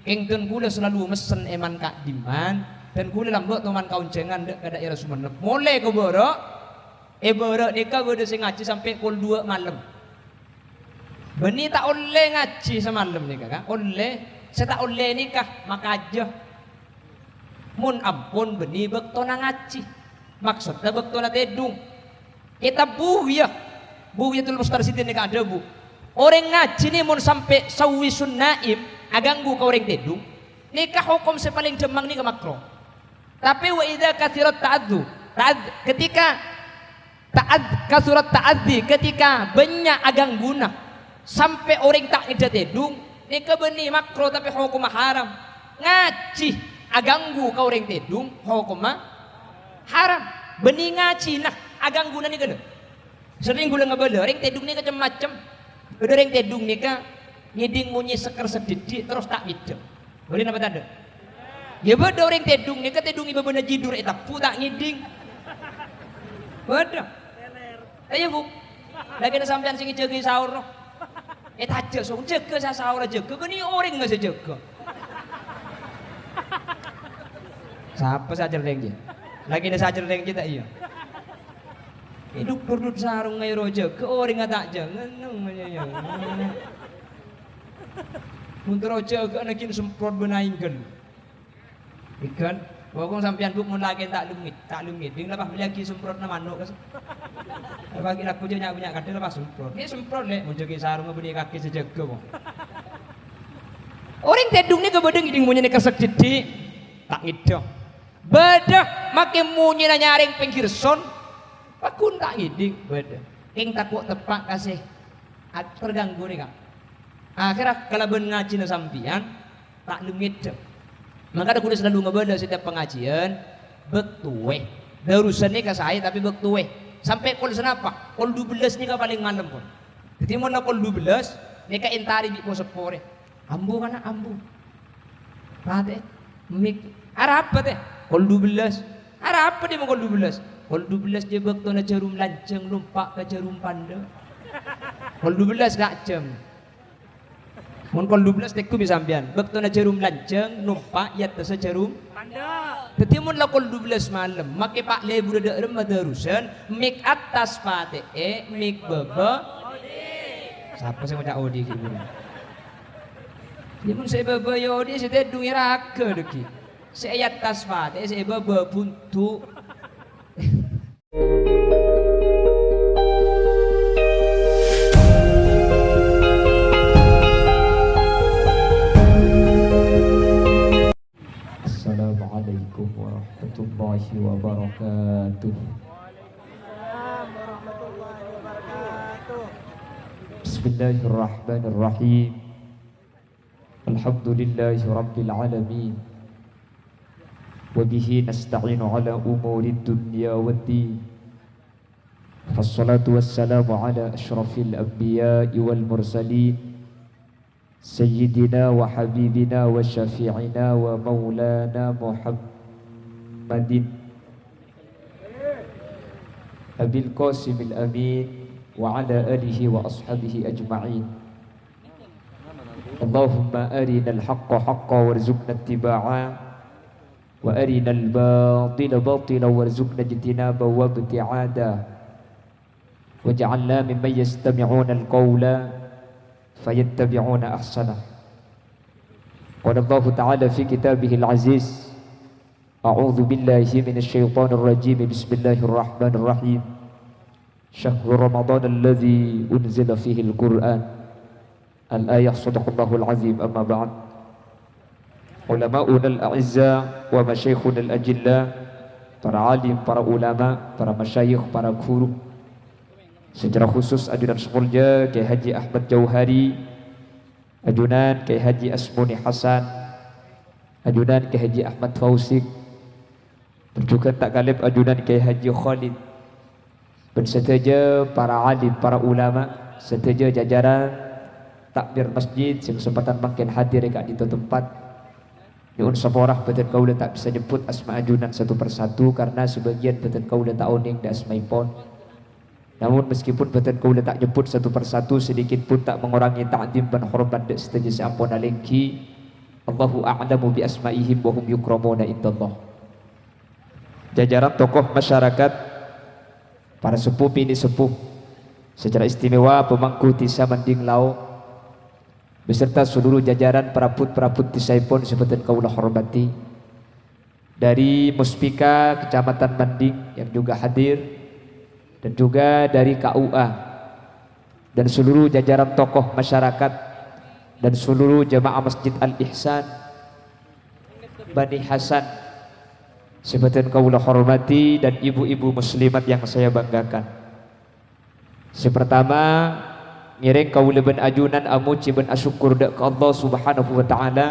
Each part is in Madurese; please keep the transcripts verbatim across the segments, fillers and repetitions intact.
Kèng dân kaulâ salalu messen è man-ka'dimman, dân kaulâ lambâ' toman kaonjhângan dâ', ka dhaèra Songennep. Molè ka bârâ', è bârâ' nèka bâdâ sè ngajhi sampè' pokol duwâ' malem. Bânnè ta' ollè ngajhi samalem nèka, Ka'? Ollè. Sè ta' ollè nèka, makajâ. Mon ampon bânnè bâktona ngajhi, maksoddhâ bâktona tèdung. Kètab Bughyah, Bughyatul Mustarsyidin nèka adhâbu, orèng ngajhi nè mon sampè' sawisun naim aghânggu ka orèng tèdung, nèka hokom sè palèng dhâmmang nèka makro. Tapè wa idza katsurat ta'addu, ta'ad-, ketika ta'ad-, katsurat ta'addi, ketika bânnya' aghângguna, sampè' orèng ta' ngeddhâ tèdung, nèka bânnè makro tapè hokomma haram. Ngajhi aghânggu ka orèng tèdung, hokomma haram. Bânnè ngajhina aghângguna nèka, lho. Serrèng kaulâ ngabâlâ, orèng tèdung nèka cem-macem. Bâdâ orèng tèdung nèka ngèdhing monyè sekker sadhidhi' terros ta' ngeddhâ. Bâdâ napa tadâ'? Yâ bâdâ orèng tèdung nèka tèdung è bâbâna jidhur ètebbhu ta' ngèdhing. Bâdâ. Ayo, Bu. Lakèna sampèyan sè ngajâgâi saor, no. Ètajâ', song, jâgâ sa-, saor ajâgâ, bânnè orèng sè jâgâ. Sapa sè acerrèng, yâ? Lakèna sè acerrèng, yâ, ta' iyâ? È duk-durdut sarong ayo ro jâgâ, orèngnga ta' jâgâ. Mon terro jâgâ ana ghin semprot bân aèng ghâllu. Ikan, pokok sampèyan, Bu, mon lakèna ta' lem ngèd-, ta' lem ngèdhing, la pas mellèyaghi semprotna mano', kas. La pas ghi' lagghu jâ' nya'-bânnya' kadhâ, la pas semprot. Ghi' semprot, Lè', mon jâgâi sarongnga bânnè kakè sè jâgâ, kok. Orèng tèdung nèka bâdâ ngèdhing monyèna kresek dhidhi', ta' ngeddhâ. Bâdâ makè monyèna nyarèng pèngghir son, pagghun ta' ngèdhing, bâdâ. Kèng tako' teppa' ka sè at-, terganggu nèka. Akhèrra kalabân ngajhina sampèyan, ta' lem ngeddhâ. Mangkana kaulâ salalu ngabâlâ setiap pangajiân, bâkto è. Darusan nèka saè, tapè bâkto è. Sampè' kol sanapa? Kol dubellâs nèka palèng malem, pon. Dhâddhi, mon la kol dubellâs, nèka èntarè bi' po-seppo rè. Ambu, kana', ambu. Patè, mik. Arapa, tè? Kol dubellâs. Arapa, dhimma kol dubellâs? Kol dubellâs jâ bâktona jhârum lanjhâng nompa' ka jhârum pandâ'. Kol dubellâs, ka' jhâm. Mon kol dubellâs tèngghu bi' sampèyan, bâktona jhârum lanjhâng nompa' è attassa jhârum. Pandâ'. Dhâddhi mon la kol dubellâs malem, makè pa' lebur dâ' remma darusan, mik attas patè'è, mik bâbâ. Sapa sè ngoca' odi' ghi' buru? Yâ mon sè è bâbâ yâ odi', sè tèdung yâ raghâ dâggi'. Sè è attas patè'è, sè è bâbâ buntu'. Assalamualaikum warahmatullahi wabarakatuh. Bismillahirrahmanirrahim. Alhamdulillahi rabbil alamin. Wa bihi nasta'inu ala umurid dunya waddin. Wassalatu wassalamu ala asyrafil anbiya'i wal mursalin, sayyidina wa habibina wa syafi'ina wa maulana Muhammadin Abil Qasimil Amin wa ala alihi wa ashabihi ajma'in. Allahumma arinal haqqa haqqa warzuqna ittiba'a, wa arinal batila batila warzuqna ijtinaba wa ibti'ada. Waj'alna mimman yastami'unal qawla fayattabi'una ahsanah. Qala Allahu ta'ala fi kitabihil aziz, a'udzu billahi minasy syaithanir rajim. Bismillahirrahmanirrahim. Syahru Ramadan alladzi unzila fihil Qur'an. Al-ayah, sadaqallahul azim, amma ba'd. Ulama'unal a'izza wa masyayikhunal ajilla, para alim, para ulama, para masyayikh, para guru. Secara khusus ajunan sè molja Kiai Haji Ahmad Jauhari, ajunan Kiai Haji Asmuni Hasan, ajunan Kiai Haji Ahmad Fausik, Bhâr jhughân ta' kalèp ajunan Kiai Haji Khalid, bân sadhâjâ para alim, para ulama, sadhâjâ jajaran takmir masjid sè kasempadhân mangkèn hadir è ka'dinto tempat. Nyo'on sapora, bhâdhân kaulâ ta' bisa nyebbhut asma ajunan satu per satu karena sabâgiyân bhâdhân kaulâ ta' onèng dâ' asmaèpon. Namun, meskipun bhâdhân kaulâ ta' nyebbhut satu per satu, sedikit pun ta' mengurangi ta'zim bân hormat dâ' sadhâjâ sè ampon alèngghi. Allahu a'lamu bi asma'ihim wa hum yukramuna indallah. Jajaran tokoh masyarakat, para sepuh bini sepuh, secara istimewa pemangku dhisa Manding Lao, beserta seluruh jajaran perabot-perabot dhisaèpon sè bhâdhân kaulâ hormatè. Dari Muspika Kecamatan Manding yang juga hadir, dan juga dari K U A, dan seluruh jajaran tokoh masyarakat, dan seluruh jemaah Masjid Al-Ihsan, Bani Hasan, sè bhâdhân kaulâ hormatè, dan ibu-ibu muslimat yang saya banggakan. Sè partama, ngèrèng kaulâ bân ajunan amojhi bân asokkor dhâ' ka Allah Subhanahu wa Ta'ala.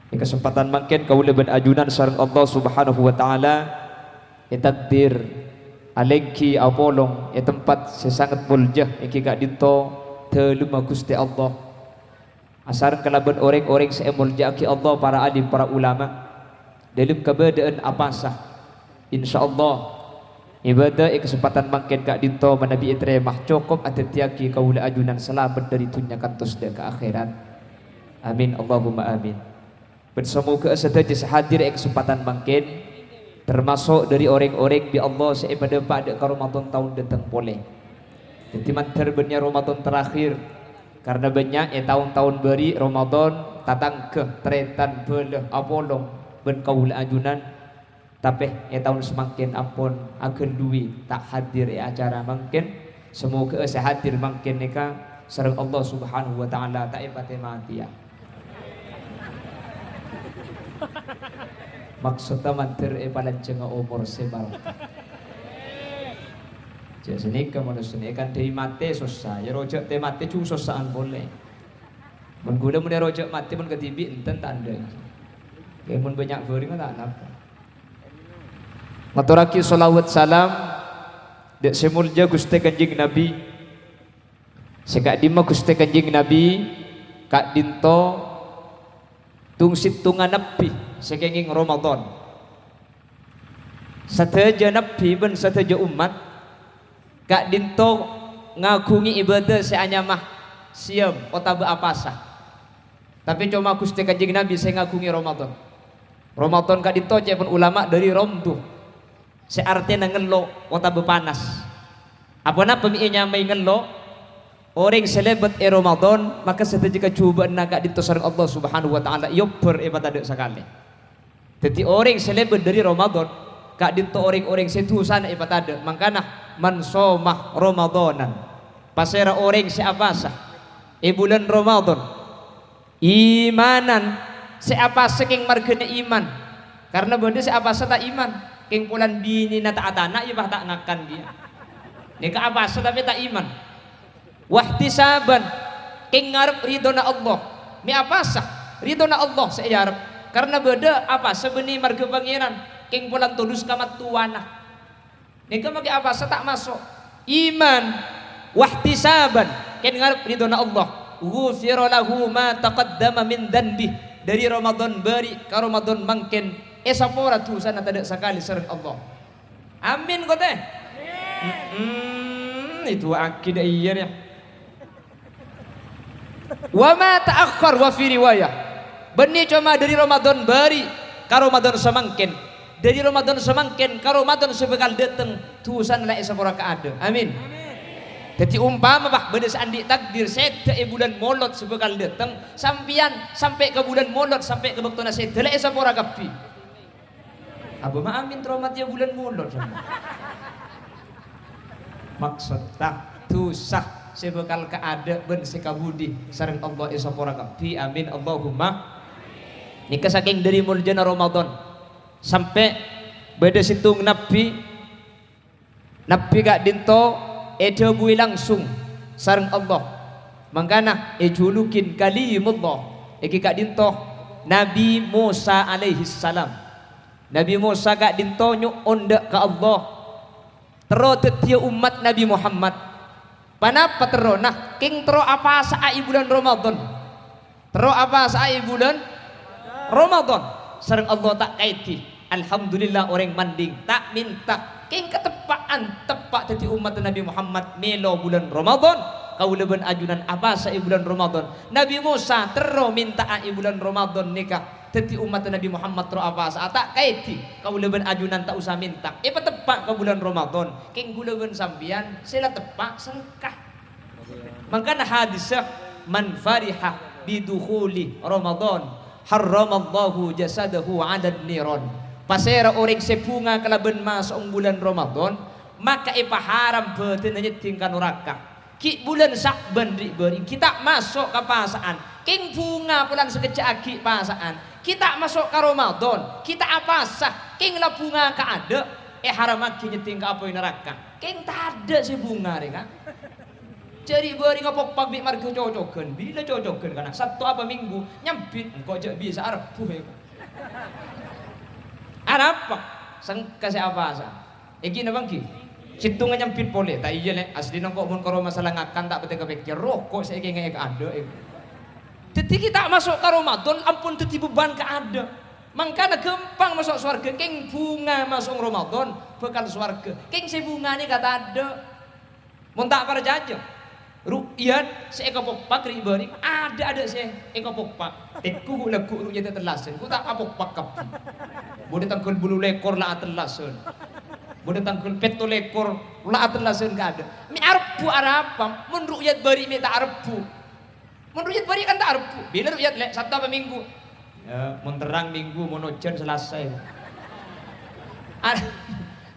È kasempatan mangkèn kaulâ bân ajunan sareng Allah Subhanahu wa Ta'ala ètakdir alèngghi apolong è tempat sè sanget molja èngghi ka'dinto dhâlemma Ghustè Allah. Asareng kalabân orèng-orèng sè èmolja'aghi Allah, para alim, para ulama, dhâlem kabâdâ'ân apasa. Insyaallah, ibâdâ è kasempatan mangkèn ka'dinto manabi ètarèma cokop adhâddhiyâghi kaulâ ajunan salamet dhâri dhunnya kantos dhâ' ka akhèrat. Amin, Allahumma amin. Bân samoghâ'â sadhâjâ sè hadir è kasempatan mangkèn, tamaso' dhâri orèng-orèng bi' Allah sè èpadhâpa' dhâ' ka Ramadan taon dhâteng polè. Dhâddhi mandhâr bânnè Ramadan terakhir, karna bânnya' è taon-taon bâri' Ramadan tatangghâ, tarètan, bhâlâ, apolong bân kaulâ ajunan, tapè è taon samangkèn ampon aghâlluwi ta' hadir è acara mangkèn. Samoghâ'â sè hadir mangkèn nèka sareng Allah Subhanahu wa Ta'ala ta' èpatè-matèya. Maksodda mandhâr èpalanjhângnga omor sè barokah. Jhâ' sanèka manossa nèka èkandhâi matè sossa, ya roja' tè matè jhung sossa'an polè. Mon ghulâ mon èroja' matè mon kadhibi' enten ta' endâ'. Kè mon bânnya' bhâringnga ta' napa. Ngatorraghi shalawat salam dhâ' sè molja Ghustè Kanjeng Nabi. Sè ka'dimma Ghustè Kanjeng Nabi ka'dinto tong-sèttonga nabbhi sè kèngèng Ramadan. Sadhâjâ nabbhi bân sadhâjâ ommat ka'dinto ngaghungè ibâdâ sè anyama siyam otabâ apasa. Tapè coma Ghustè Kanjeng Nabi sè ngaghungè Ramadan. Ramadan ka'dinto ca'èpon ulama dhâri romdu, sè artèna ngello' otabâ panas. Aponapa mè' ènyamaè ngello'? Orèng sè lèbât è Ramadan, maka sadhâjâ kajhubâ'ânna ka'dinto sareng Allah Subhanahu wa Ta'ala èobbhâr èpatadâ' sakalè. Dhâddhi orèng sè lèbât dhâri Ramadan, ka'dinto orèng-orèng sè dhusana èpatadâ'. Mangkana, "Man shoma Ramadanan." Pasèra orèng sè apasa è bulân Ramadan? Imanan, sè apasa kèng marghâna iman. Karna bâdâ sè apasa ta' iman, kèng polana binèna ta' atana', ya pas ta' ngakan kèya. Nèka apasa tapè ta' iman. Wahtisaban, kèng ngarep ridhona Allah. Mè' apasa, ridhona Allah sè èarep. Karna bâdâ apasa bânnè marghâ Pangèran, kèng polana todus ka mattowana. Nèka makè apasa ta' maso'. Iman, wahtisaban, kèng ngarep ridhona Allah. Ghufira lahu ma taqaddama min dzanbih. Dhâri Ramadan bâri' ka Ramadan mangkèn, èsapora dhusana tadâ' sakalè sareng Allah. Amin, kote? Mm-mm, èdu'aaghi dâ' iyâ, rèya. Wa ma ta'akhkhar wa fi riwayah. Bânnè coma dhâri Ramadan bâri' ka Ramadan samangkèn. Dhâri Ramadan samangkèn ka Ramadan sè bhâkal dâteng, dhusana la èsapora kaadâ'. Amin. Dhâddhi, ompama, Pak, bâdâ sè andi' takdir sèdhâ è bulân Molod sè bhâkal dâteng, sampèyan sampè' ka bulân Molod, sampè' ka bâktona sèdhâ la èsapora kabbhi. Abâ ma' amin terro matèya bulân Molod, sampèyan. Maksodda, dhusa sè bhâkal kaadâ' bân sè kabudi sareng Allah èsapora kabbhi. Amin, Allahumma. Nèka sakèng dhâri moljâna Ramadan, sampè' bâdâ sèttong nabbhi, nabbhi ka'dinto èdhâbuwi langsung sareng Allah. Mangkana èjhulukin Kalimullah, èngghi ka'dinto Nabi Mosa alaihissalam. Nabi Mosa ka'dinto nyo'on dâ' ka Allah, terro dhâddhiyâ ommat Nabi Muhammad. Ponapa terrona? Kèng terro apasa'a è bulân Ramadan. Terro apasa'a è bulân Ramadan. Sareng Allah ta' kaèdhi. Alhamdulillah, orèng Manding ta' mènta. Kèng kateppa'an teppa' dhâddhi ommatta Nabi Muhammad mèlo bulân Ramadan. Kaulâ bân ajunan apasa è bulân Ramadan. Nabbhi Mosa terro mènta'a è bulân Ramadan nèka. Dhâddhi ommaddhâ Nabbhi Muhammad terro apasa. Ta' kaèdhi, kaulâ bân ajunan ta' osa mènta. Èpateppa' ka bulân Ramadan. Kèng kaulâ bân sampèyan sè la teppa' sengka. Mangkana hadisah, "Man fariha bidukhuli Ramadan, harramallahu jasadahu 'alan niran." Pasèra orèng sè bhunga kalabân maso'na bulân Ramadan, maka èpaharam bhâdhânna nyèddhing ka naraka. Ghi' bulân Sya'ban ri'-bâri', ghi' ta' maso' ka pasa'an, kèng bhunga polana sakejjhâ' aghi' pasa'an, ghi' ta' maso' ka Ramadan, ghi' ta' apasa, kèng la bhunga kaadâ', èharamaghi nyèddhing ka apoy naraka. Kèng tadâ' sè bhunga rè, Ka'. Jhâ' ri'-bâri' ngapokpak bi' marghâ cocoghân, bilâ cocoghân, kana' Satto apa Minggu, nyambit, engko' jhâ' bisa Arebbhu, è. Arapa? Sengka sè apasa. Èngghi napa èngghi? Sèttongnga nyambit polè. Ta' iyâ, Lè'. Aslina engko' mon karo masalah ngakan ta' patè kapèkkèr. Roko' sè èkèngè'è kaadâ', è. Dhâddhi ghi' ta' maso' ka Ramadan ampon dhâddhi beban kaadâ'. Mangkana ghâmpang maso' sowarghâ, kèng bhunga maso' Ramadan bhâkal sowarghâ. Kèng sè bhunga nèka tadâ'. Mon ta' parcajâ, ru'yat sè èkapokpak ri'-bâri' adâ'-adâ' sè èkapokpak. Tèngghu ghu'-lagghu' ru'yat atellasân, ghu' ta' apokpak kabbhi. Bâdâ tangghâl bâllu lèkor la atellasân. Bâdâ tangghâl pètto lèkor la atellasân kaadâ'. Mè' Arebbhu arapa? Mon ru'yat bâri' mè' ta' Arebbhu. Mon ru'yat bâri' kan ta' Arebbhu. Bilâ ru'yat, Lè'? Satto apa Minggu? Yâ, mon terrang Minggu, mon ojhân Selasa, yâ. Ah,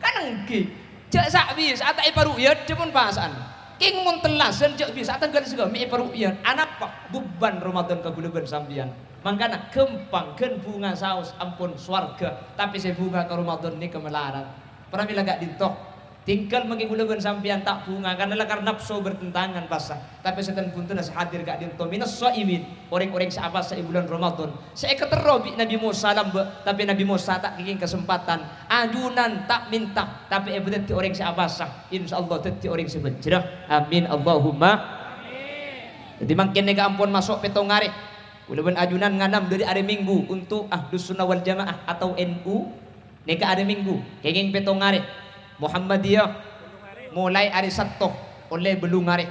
kan èngghi. Jhâ' sa' bisa ta' èparu'yat, dhâ' mon pasa'an. Kèng mon tellasân jhâ' bisa tangghâl saghâmè' èparu'yat. Anapa? Beban Ramadan ka kaulâ bân sampèyan. Mangkana ghâmpang, ghân bhunga saos ampon sowarghâ, tapè sè bhunga ka Ramadan nèka malarat. Pramèla ka'dinto. Tinggal mangkèn kaulâ bân sampèyan ta' bhunga, karna lakar napso bertentangan pasa. Tapè sètan bhunten sè hadir ka'dinto minas shaimin, orèng-orèng sè apasa è bulân Ramadan, sè èkaterro bi' Nabbhi Mosa lambâ', tapè Nabbhi Mosa ta' kèngèng kasempatan, ajunan ta' mènta, tapè èpadhâddhi orèng sè apasa, insyaallah dhâddhi orèng sè bhâjrâ. Amin, Allahumma. Dhâddhi mangkèn nèka ampon maso' pèttong arè. Kaulâ bân ajunan nganam dhâri arè Minggu untuk Ahlus Sunnah wal Jamaah atau N U. Nèka arè Minggu, kèngèng pèttong arè. Muhammadiyah, molaè arè Satto, ollè bâllung arè.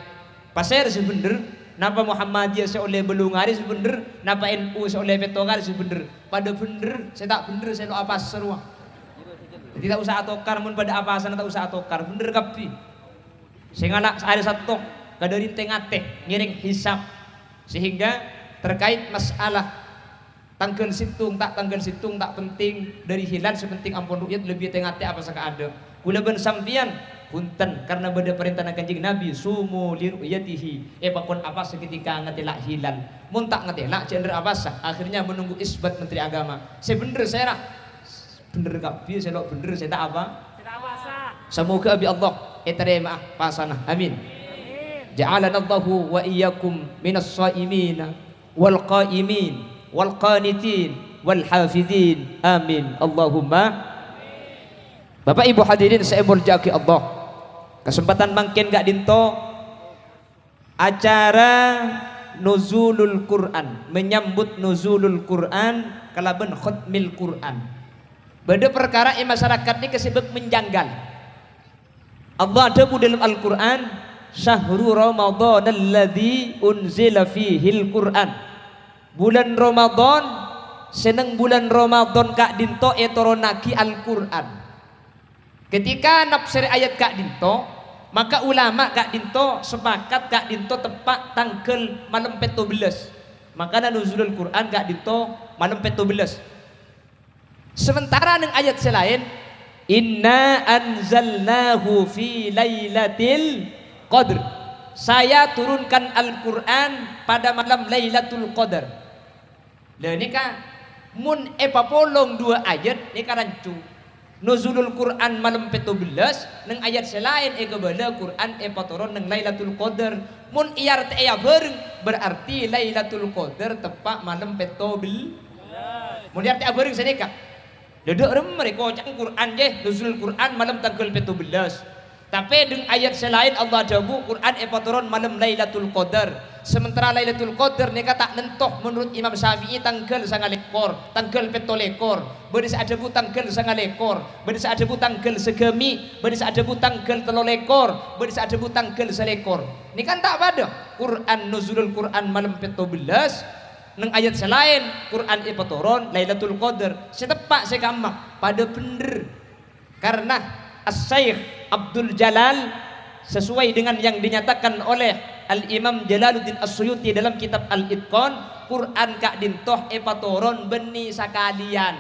Pasèra sè bhendher? Napa Muhammadiyah sè ollè bâllung arè sè bhendher? Napa N U sè ollè pèttong arè sè bhendher? Padâ bhendher, sè ta' bhendher sè lo' apasa rowa. Dhâddhi ta' osa atokar, mon padâ apasana ta' osa atokar, bhendher kabbhi. Sè ngala' arè Satto, kadâ rèntèng atè, ngèrèng hisab. Sehingga terkait masalah tangghâl sèttong, ta' tangghâl sèttong, ta' penting, dhâri hilal sè penting ampon ru'yat, lebbi tè-ngatè apasa kaadâ'. Kaulâ bân sampèyan, bhunten, karna bâdâ parèntana Kanjeng Nabi, "Sumu li ru'yatihi," èpakon apasa ketika ngatèla' hilal. Mon ta' ngatèla', jhâ' endher apasa, akhirnya menunggu isbat Menteri Agama. Sè bhendher sèra? Bhendher kabbhi, sè lo' bhendher, sè ta' apa? Sè ta' apasa. Samoghâ bi' Allah ètarèma'a pasana. Amin. Ja'alanallahu wa iyyakum minas sha'imina wal qa'imin wal qanitin wal hafidhin. Amin. Allahumma. Bapak Ibu hadirin sè èmoljâ'aghi Allah. Kasempatan mangkèn ka'dinto acara Nuzulul Quran, menyambut Nuzulul Quran kalabân khatmil Quran. Bâdâ parkara è masarakat nèka sè bâk menjanggal. Allah adhâbu dâlem Al-Qur'an, "Syahru Ramadhanalladzi unzila fihil Qur'an." Bulân Ramadan, sè neng bulân Ramadan ka'dinto ètoronnaghi Al-Qur'an. Ketika nafsèrè ayat ka'dinto, maka ulama ka'dinto sepakat ka'dinto teppa' tangghâl malem pètto bellâs. Makana Nuzulul Qur'an ka'dinto malem pètto bellâs. Sementara neng ayat sè laèn, "Inna anzalnahu fi lailatil qadr." Saya turunkan Al-Qur'an pada malam Lailatul Qadar. Lah nèka, mon èpapolong duwâ' ayat, nèka rancu. Nuzulul Qur'an malem pètto bellâs, neng ayat sè laèn èkabâlâ Qur'an èpatoron neng Lailatul Qadar. Mon èartè'a bhâreng, berarti Lailatul Qadar teppa' malem pètto bel-, Mon èartè'a bhâreng sanèka. Dhâddhi rèng-marèng koca'na Qur'an, jâ, Nuzulul Qur'an malem tangghâl pètto bellâs. Tapè deng ayat sè laèn Allah adhâbu, Qur'an èpatoron malem Lailatul Qadar. Sementara Lailatul Qadar nèka ta' nènto menurut Imam Syafi'i tangghâl sangalèkor, tangghâl pètto lèkor, bâdâ sè adhâbu tangghâl sangalèkor, bâdâ sè adhâbu tangghâl sagâmè', bâdâ sè adhâbu tangghâl tello lèkor, bâdâ sè adhâbu tangghâl salèkor. Nèka ta' padâ. Qur'an, Nuzulul Qur'an malem pètto bellâs, neng ayat sè laèn, Qur'an èpatoron Lailatul Qadar. Sè teppa' sè kamma, padâ bhendher. Karena Asy-Syaikh Abdul Jalal, sesuai dengan yang dinyatakan oleh Al-Imam Jalaluddin As-Suyuti dalam kitab Al-Itqan, Qur'an ka'dinto èpatoron bânnè sakalèyan.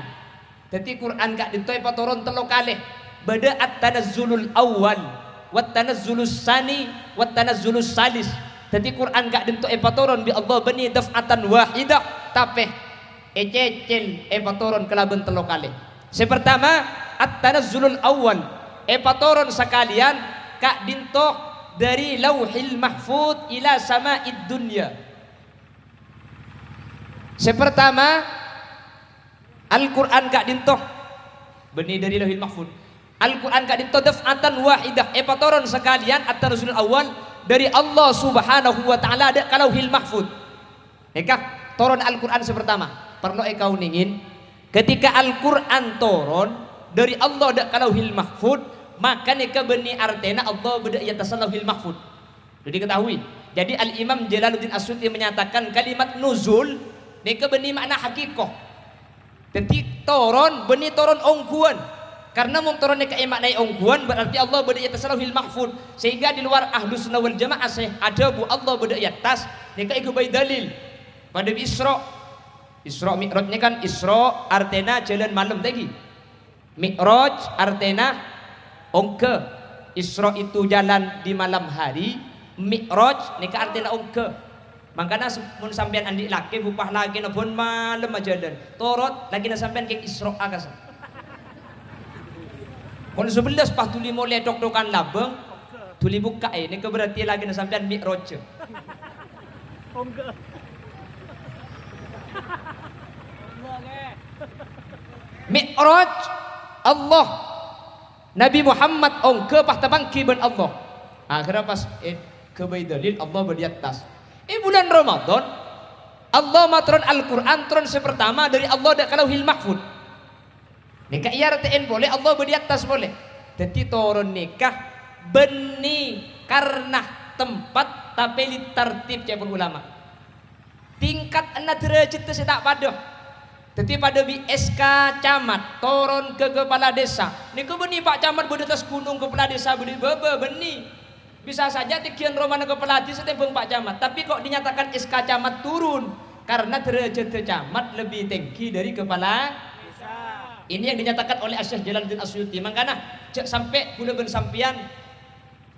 Dhâddhi, Qur'an ka'dinto èpatoron tello kalè. Bâdâ At-Tanazzulul Awwal, Wat-Tanazzulus Tsani, Wat-Tanazzulus Tsalis. Dhâddhi, Qur'an ka'dinto èpatoron bi' Allah bânnè daf'atan wahidah, tapè ècècèl èpatoron kalabân tello kalè. Sè partama, At-Tanazzulul Awwal, èpatoron sakalèyan ka'dinto dâri Lauhil Mahfudz ila sama'id dunya. Sè partama, Al-Qur'an ka'dinto bânnè dâri Lauhil Mahfudz. Al-Qur'an ka'dinto daf'atan wahidah, èpatoron sakalèyan At-Tanazzulul Awwal dâri Allah Subhanahu wa Ta'ala dâ' ka Lauhil Mahfudz. Nèka, toron Al-Qur'an sè partama. Parlo èkaonèngè, ketika Al-Qur'an toron dâri Allah dâ' ka Lauhil Mahfudz, maka nèka bânnè artèna Allah bâdâ è attassa Lauhil Mahfudz. Jadi ketahui. Jadi Al-Imam Jalaluddin As-Suyuti menyatakan kalimat nuzul nèka bânnè ma'na hakikoh. Dhâddhi, toron bânnè toron ongghuwân. Karena mon toron nèka èma'naè ongghuwân, berarti Allah bâdâ è attassa Lauhil Mahfudz. Sehingga di luar Ahlus Sunnah wal Jamaah sè adhâbu Allah bâdâ è attas, nèka èghâbây dalil. Padâ bi' Isra'. Isra' Mi'raj nèka kan Isra' artèna jhâlân malem, ta' ènggi? Mi'raj artèna ongghâ. Isra' itu jalan di malam hari, Mi'raj nèka artèna ongghâ. Mangkana se-, mon sampèyan andi' lakè, bu pas lakèna bân malem ajhâlân, torot lakèna sampèyan kèng Isra'a kassa'. Pokol sabellâs pas dhuli molè tok-tokan labâng, dhuli bukka'è, nèka berarti lakèna sampèyan mi'rajâ. Mi'raj, Allah. Nabi Muhammad ongghâ pas tapangghi bân Allah. Akhirnya pas, eh, èghâbây dalil Allah bâdâ è attas. È bulân Ramadan, Allah matoron Al-Qur'an toron sè partama dâri Allah dâ' ka Lauhil Mahfudz. Nèka èartè'è polè Allah bâdâ è attas polè. Dhâddhi toron nèka bânnè karna tempat tapè litartib ca'èpon ulama. Tingkatanna dârâjâddhâ sè ta' padâ. Dhâddhi padâ bi' S K camat, toron ka kepala desa. Nèko bânnè pa' camat bâdâ attas ghunong, kepala desa bâdâ è bâbâ, bânnè. Bisa saja tèngghiyân romana kepala desa tèmbhâng pa' camat, tapè kok dinyatakan S K camat turun? Karena dârâjâddhâ camat lebih tinggi dari kepala desa. Ini yang dinyatakan oleh Asy-Syaikh Jalaluddin As-Suyuti. Mangkana, jhâ' sampè' kaulâ bân sampèyan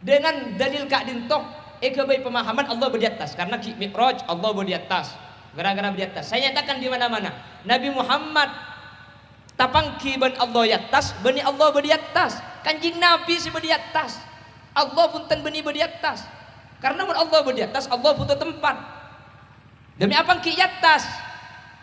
dengan dalil ka'dinto èghâbây pemahaman Allah bâdâ è attas, karena ghi' Mi'raj Allah bâdâ è attas, gara-gara bâdâ è attas. Saya nyatakan di mana-mana, Nabi Muhammad tapangghi bân Allah è attas, bânnè Allah bâdâ è attas. Kanjeng Nabi sè bâdâ è attas. Allah bhunten bânnè bâdâ è attas. Karena mon Allah bâdâ è attas, Allah bhuto tempat. Dhâmmè apangghi è attas?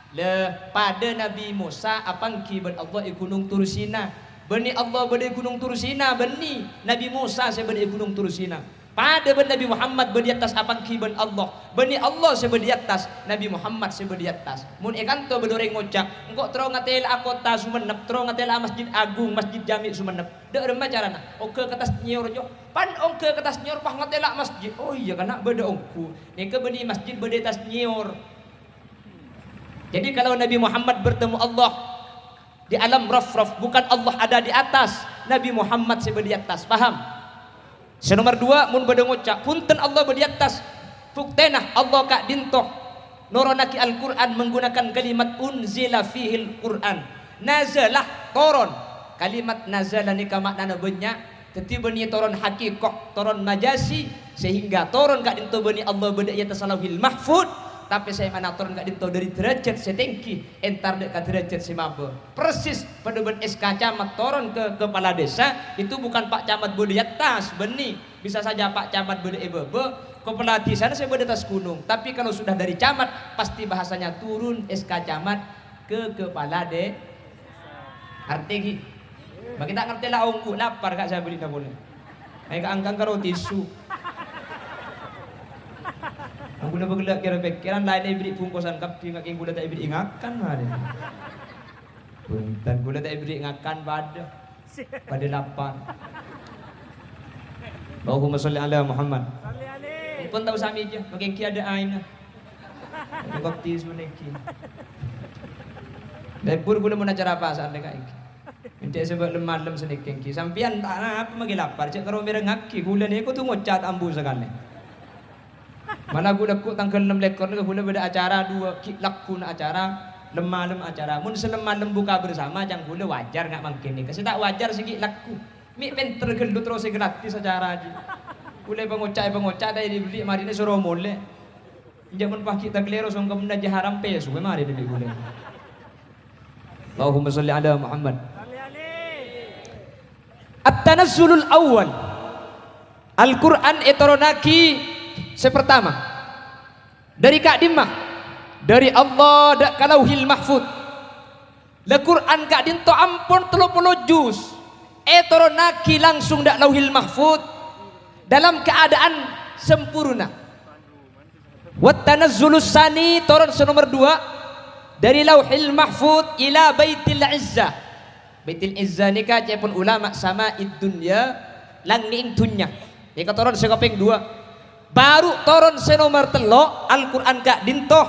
Lè, padâ Nabi Musa apangghi bân Allah è Ghunong Tur Sina. Bânnè Allah bâdâ è Ghunong Tur Sina, bânnè Nabi Musa sè bâdâ è Ghunong Tur Sina. Padâ bân Nabi Muhammad bâdâ è attas apangghi bân Allah. Bânnè Allah sè bâdâ è attas, Nabi Muhammad sè bâdâ è attas. Mon è kanto bâdâ orèng ngoca', "Engko' terro ngatela'a kottha Songennep, terro ngatela'a Masjid Agung, Masjid Jami' Songennep." Dâ' remma carana? Ongghâ ka attas nyèyor, Jo. Pan ongghâ ka attas nyèyor, pas ngatela'a masjid. Oh iyâ, kana' bâdâ ongghu. Nèka bânnè masjid bâdâ è attas nyèyor. Jadi, kalau Nabi Muhammad bertemu Allah di alam rafraf, bukan Allah ada di atas, Nabi Muhammad sè bâdâ è attas. Paham? Sè nomer dua, mon bâdâ ngoca', "Bhunten, Allah bâdâ è attas." Buktèna, Allah ka'dinto noronaghi Al-Qur'an menggunakan kalimat "unzila fihil Qur'an". Nazala, toron. Kalimat nazala nèka ma'nana bânnya'. Dhâddhi bânnè toron hakikoh, toron majazi, sehingga toron ka'dinto bânnè Allah bâdâ è attas Lauhil Mahfudz, tapè sè ma'na toron ka'dinto dâri dârâjât sè tèngghi, entar dâ' ka dârâjât sè mabâ. Persis padâ bân S K camat toron ka kepala desa, itu bukan pa' camat bâdâ è attas, bânnè. Bisa saja pa' camat bâdâ è bâbâ, kepala desana sè bâdâ attas ghunong. Tapè kalau sudah dâri camat, pasti bahasanya turun S K camat ke kepala de-, ngartè, ghi? Makkè ta' ngartè la ongghu, lapar ka' sè abâlina polè. Ayo ka' angkang karo tisu. Kaulâ bâ' ghellâ' kèra pèkkèran, laèn èbherri' bungkosan kabbhi, ngakè kaulâ ta' èbherri' ngakan, marè. Bhunten, kaulâ ta' èbherri' ngakan padâ. Padâ lapar. Allahumma sholli ala Muhammad. Pon tao samèja, makè èngghi adâ' aèngnga. Èngkok tisu nèngghi. Lebur kaulâ mon acara apa saat nèka èngghi. Èngghi sè bâ' lem-malem sanèka èngghi. Sampèyan ta' napa makè lapar, jhâ' karo mèrengngaghi. Kaulâ nèko kodhu ngoca' ta' ambu sakalè. Mala ghu-lagghu tangghâl ennem lèkor nèka kaulâ bâdâ acara duwâ', ghi' lagghuna acara, lem-malem acara. Mon sè lem-malem buka bersama, ca'na kaulâ wajar nga' mangkèn nèka. Sè ta' wajar sè ghi' lagghu. Mè' pènter ghâllu terros sè gratis acara jiyâ. Kaulâ èpangoca', èpangoca', ta' èbherri' marèna soro molè. Enjâ' mon paghi' ta' kalèro songkemma jhâ' haram pèso marè dâri kaulâ. Allahumma sholli ala Muhammad. At-Tanazzulul Awwal. Al-Qur'an ètoronnaghi sè partama. Dâri ka'dimma? Dâri Allah dâ' ka Lauhil Mahfud. La Qur'an ka'dinto ampon tello polo juz, ètoronnaghi langsung dâ' Lauhil Mahfud dalam keadaan sempurna. Wat tanazzulus sani, toron sè nomer duwâ', dâri Lauhil Mahfud ila Baitil Izzah. Baitil Izzah nèka ca'èpon ulama sama'id dunya, langngè'èng dhunnya. Nèka toron sè kapèng duwâ'. Baru toron sè nomer tello', Al-Qur'an ka'dinto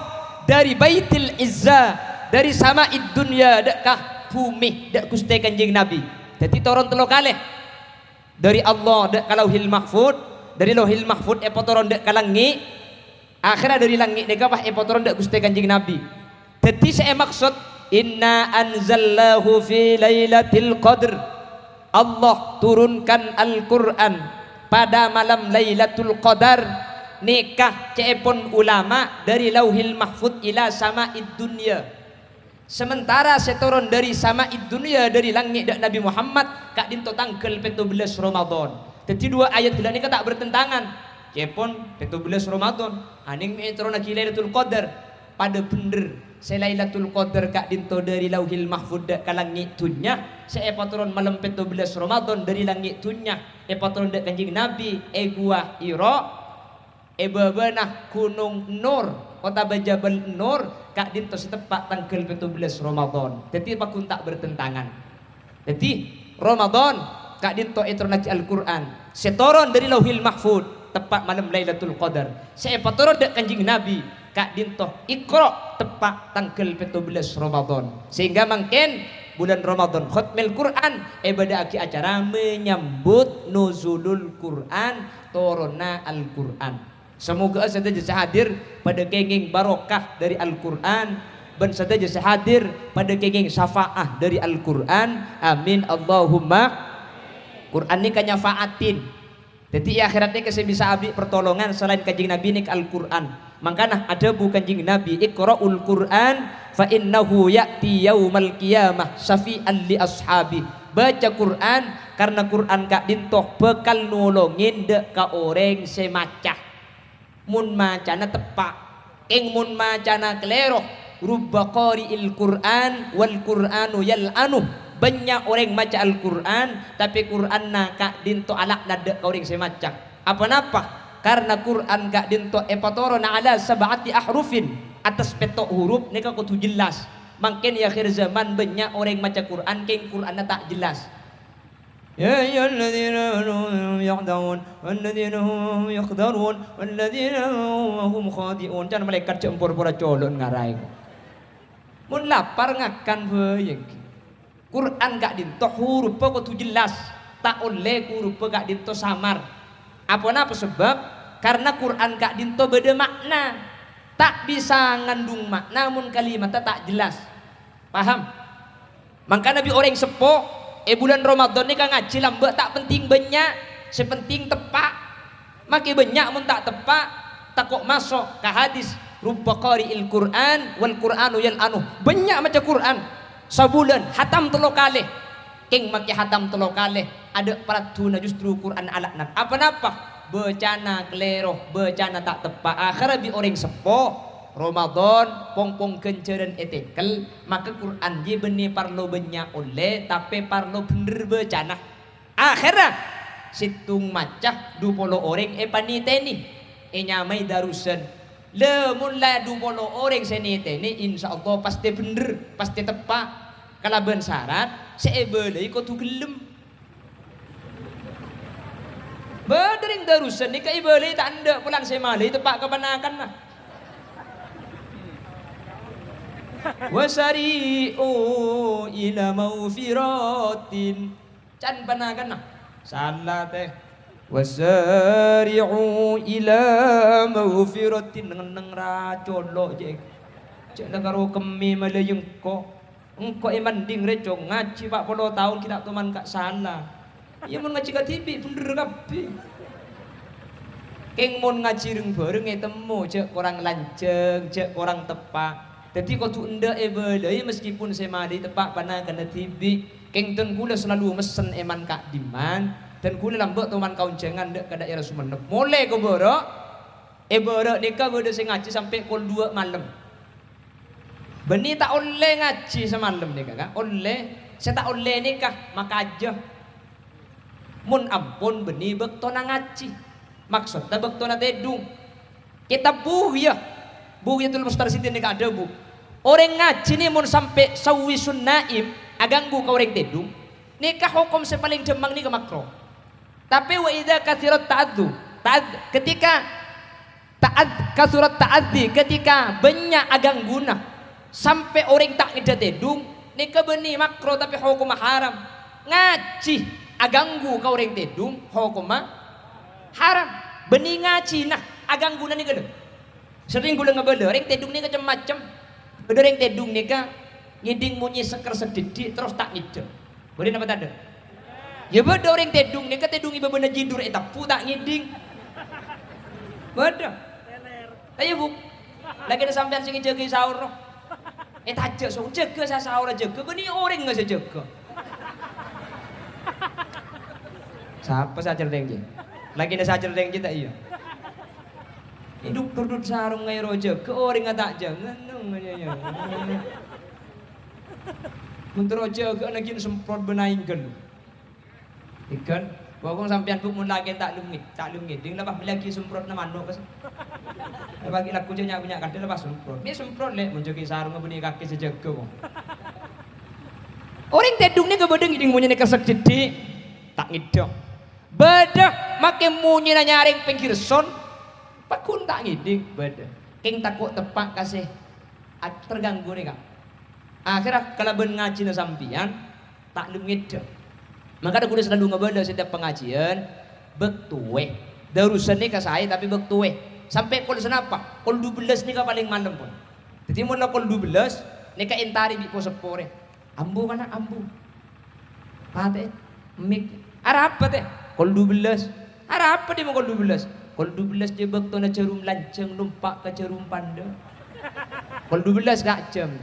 dâri Baitil Izzah, dâri sama'id dunya dâ' ka bhumè, dâ' Ghustè Kanjeng Nabi. Dâddhi toron tello kalè. Dâri Allah dâ' ka Lauhil Mahfud, dâri Lauhil Mahfud èpatoron dâ' ka langngè', akhèrra dâri langngè' nèka pas èpatoron dâ' Ghustè Kanjeng Nabi. Dâddhi sè èmaksod, "Inna anzalnahu fi lailatil qadr." Allah turunkan Al-Qur'an pada malam Lailatul Qadar, nèka ca'èpon ulama dâri Lauhil Mahfud ila sama'id dunya. Sementara sè toron dâri sama'id dunya, dâri langngè' dâ' Nabi Muhammad, ka'dinto tangghâl pètto bellâs Ramadan. Dâddhi, duwâ' ayat ghellâ' nèka ta' bertentangan. Ca'èpon pètto bellâs Ramadan, anèng mè' ètoronnaghi Lailatul Qadar. Padâ bhendher, sè Lailatul Qadar ka'dinto dâri Lauhil Mahfud dâ' ka langngè' dhunnya, sè èpatoron malem pètto bellâs Ramadan dâri langngè' dhunnya, èpatoron dâ' Kanjeng Nabi è Gua Hira. È bâbâna Ghunong Nur otabâ Jabal Nur, ka'dinto sè teppa' tangghâl pètto bellâs Ramadan. Dâddhi, pagghun ta' bertentangan. Dâddhi, Ramadan ka'dinto ètoronnaghi Al-Qur'an. Sè toron dâri Lauhil Mahfud, teppa' malem Lailatul Qadar. Sè èpatoron dâ' Kanjeng Nabi, ka'dinto Iqra, teppa' tangghâl pètto bellâs Ramadan. Sehingga mangkèn bulân Ramadan Khatmil Qur'an èbâdâ'aghi acara menyambut Nuzulul Qur'an, toronna Al-Qur'an. Samoghâ'â sadhâjâ sè hadir padâ kèngèng barokah dâri Al-Qur'an, bân sadhâjâ sè hadir padâ kèngèng syafa'ah dâri Al-Qur'an. Amin, Allahumma. Qur'an nèka nyafa'atin. Dâddhi, è akhèrat nèka sè bisa aberri' partolongan salaèn Kanjeng Nabi nèka Al-Qur'an. Mangkana adhâbu Kanjeng Nabi, "Iqra'ul Qur'an fa innahu ya'ti yaumal qiyamah syafi'an li ashabi." Baca Qur'an, karna Qur'an ka'dinto bhâkal nolongè dâ' ka orèng sè maca. Mon macana teppa', kèng mon macana kalèro, "Rubba qari'il Qur'an wal Qur'anu yal'anuh." Bânnya' orèng maca Al-Qur'an, tapè Qur'anna ka'dinto alaknat dâ' ka orèng sè maca. Aponapa? Karna Qur'an ka'dinto èpatoron ala sab'ati ahrufin, attas pètto' hurup nèka kodhu jelas. Mangkèn è akhèr zaman bânnya' orèng maca Qur'an, kèng Qur'anna ta' jelas. "Ya ayyuhalladzina amanu la taghtabu walladzina hum mukhtarun walladzina hum khati'un." Can malaèkat jhâ' por-pora colo'na ngaraè. Mon lapar ngakan bhâi èngghi. Qur'an ka'dinto hurubbhâ kodhu jelas, ta' ollè hurubbhâ ka'dinto samar. Aponapa sabâb? Karna Qur'an ka'dinto bâdâ ma'na. Ta' bisa ngandung ma'na mon kalimatta ta' jelas. Paham? Mangkana bi' orèng seppo, è bulân Ramadan nèka ngajhi lambâ' ta' penting bânnya', sè penting teppa'. Makè bânnya' mon ta' teppa', tako' maso' ka hadis, "Rubba qari'il Qur'an wal Qur'anu yal'anuh." Bânnya' maca Qur'an, sabulân hatam tello kalè. Kèng makè hatam tello kalè, adâ' paraddhuna justru Qur'an alaknat. Aponapa? Bâcana kalèro, bâcana ta' teppa'. Akhèrra bi' orèng seppo, Ramadan, pong-pong ghânjhârân ètèkel, maka Qur'an jiyâ bânnè parlo bânnya' ollè, tapè parlo bhendher bâcana. Akhèrra, sèttong maca, du polo orèng èpanitènè, ènyamaè darusan. Lha, mon la du polo orèng sè nètènè, insyaallah pastè bhendher, pastè teppa', kalabân sarat sè èbâlâi kodhu ghellem. Bâdâ rèng Darusan nèka èbâlâi ta' endâ', polana sè malè teppa' ka panakanna. "Wasari'u ila maghfiratin." Can panakanna. Sala, tè. "Wasari'u ila maghfiratin." Neng-enneng ra colo', jhâ'. Jhâ' la karo kemmè malè engko'. Engko' è manding rè, Cong, ngajhi pa' polo taon ghi' ta' toman ka' sala. Iyâ, mon ngajhi kadhibi' bhendher kabbhi. Kèng mon ngajhi reng-bhâreng ètemmo jhâ' korang lanjhâng, jhâ' korang teppa'. Dhâddhi kodhu endâ' èbâlâi, meskipun sè malè teppa' panakanna dhibi'. Kèng dân kaulâ salalu messen è man-ka'dimman, dân kaulâ lambâ' toman ka onjhângan dâ', ka dhaèra Songennep. Molè ka bârâ', è bârâ' nèka bâdâ sè ngajhi sampè' kol duwâ' malem. Bânnè ta' ollè ngajhi samalem nèka, Ka'? Ollè. Sè ta' ollè nèka makajâ. Mon ampon bânnè bâktona ngajhi. Maksodda bâktona tèdung. Kètab Bughya, Bughyatul Mustarsyidin nèka adhâbu, orèng ngajhi nè mon sampè' sawisun naim, aghânggu ka orèng tèdung, nèka hokom sè palèng dhâmmang nèka makro. Tapè wa idza katsurat ta'addu, ta'ad-, ketika ta'ad-, katsurat ta'addi, ketika bânnya' aghângguna, sampè' orèng ta' ngèdhâ tèdung, nèka bânnè makro tapè hokomma haram. Ngajhi aghânggu ka orèng tèdung, hokomma haram. Bânnè ngajhina aghângguna nèka, lho. Serrèng kaulâ ngabâlâ, rèng tèdung nèka cem-macem. Bâdâ rèng tèdung nèka ngèdhing monyè sè kresek dhiddhi', terros ta' ngèdhâ. Bâdâ napa tadâ'? Yâ bâdâ orèng tèdung nèka, tèdung è bâbâna jidhur ètebbhu ta' ngèdhing. Bâdâ. Ayo, Bu. Lakèna sampèyan sè ngajâgâi saor, no. Ètajâ', Song, jâgâ sa-, saor ajâgâ, bânnè orèng sè jâgâ. Sapa sè acerrèng, jiyâ? Lakèna sè acerrèng, jiyâ, ta' iyâ? È duk-, durdut sarong ngaèro jâgâ, orèngnga ta' jâgâ, no, ya, ya. Mon terro jâgâna ghi' semprot bân aèng ghâllu. Ikan, pokok sampèyan, Bu, mon lakèna ta' lem ngè-, ta' lem ngèdhing, la pas mellèaghi semprotna mano', pas. La pas ghi' lagghu jâ' nya'-bânnya' kadhâ, la pas semprot. Mè' semprot, Lè', mon jâgâi sarong bânnè kakè sè jâgâ, kok. Orèng tèdung nèka bâdâ ngèdhing monyèna kresek dhiddhi', ta' ngèdhâ. Bâdâ makè monyèna nyarèng pèngghir son, pagghun ta' ngèdhing, bâdâ. Kèng tako' teppa' ka sè a-, terganggu nèka. Akhèrra kalabân ngajhina sampèyan, ta' lem ngèdhâ. Mangkana kaulâ salalu ngabâlâ setiap pangajiân, bâktoè. Darusan nèka saè, tapè bâktoè. Sampè' kol sanapa? Kol dubellâs nèka palèng malem, pon. Dhâddhi, mon la kol dubellâs, nèka èntarè bi' po-seppo rè. Ambu, kana', ambu. Patè'è, mik. Arapa, tè? Kol dubellâs. Arapa, dhimma kol dubellâs? Kol dubellâs jâ bâktona jhârum lanjhâng nompa' ka jhârum pandâ'. Kol dubellâs, Ka', jam.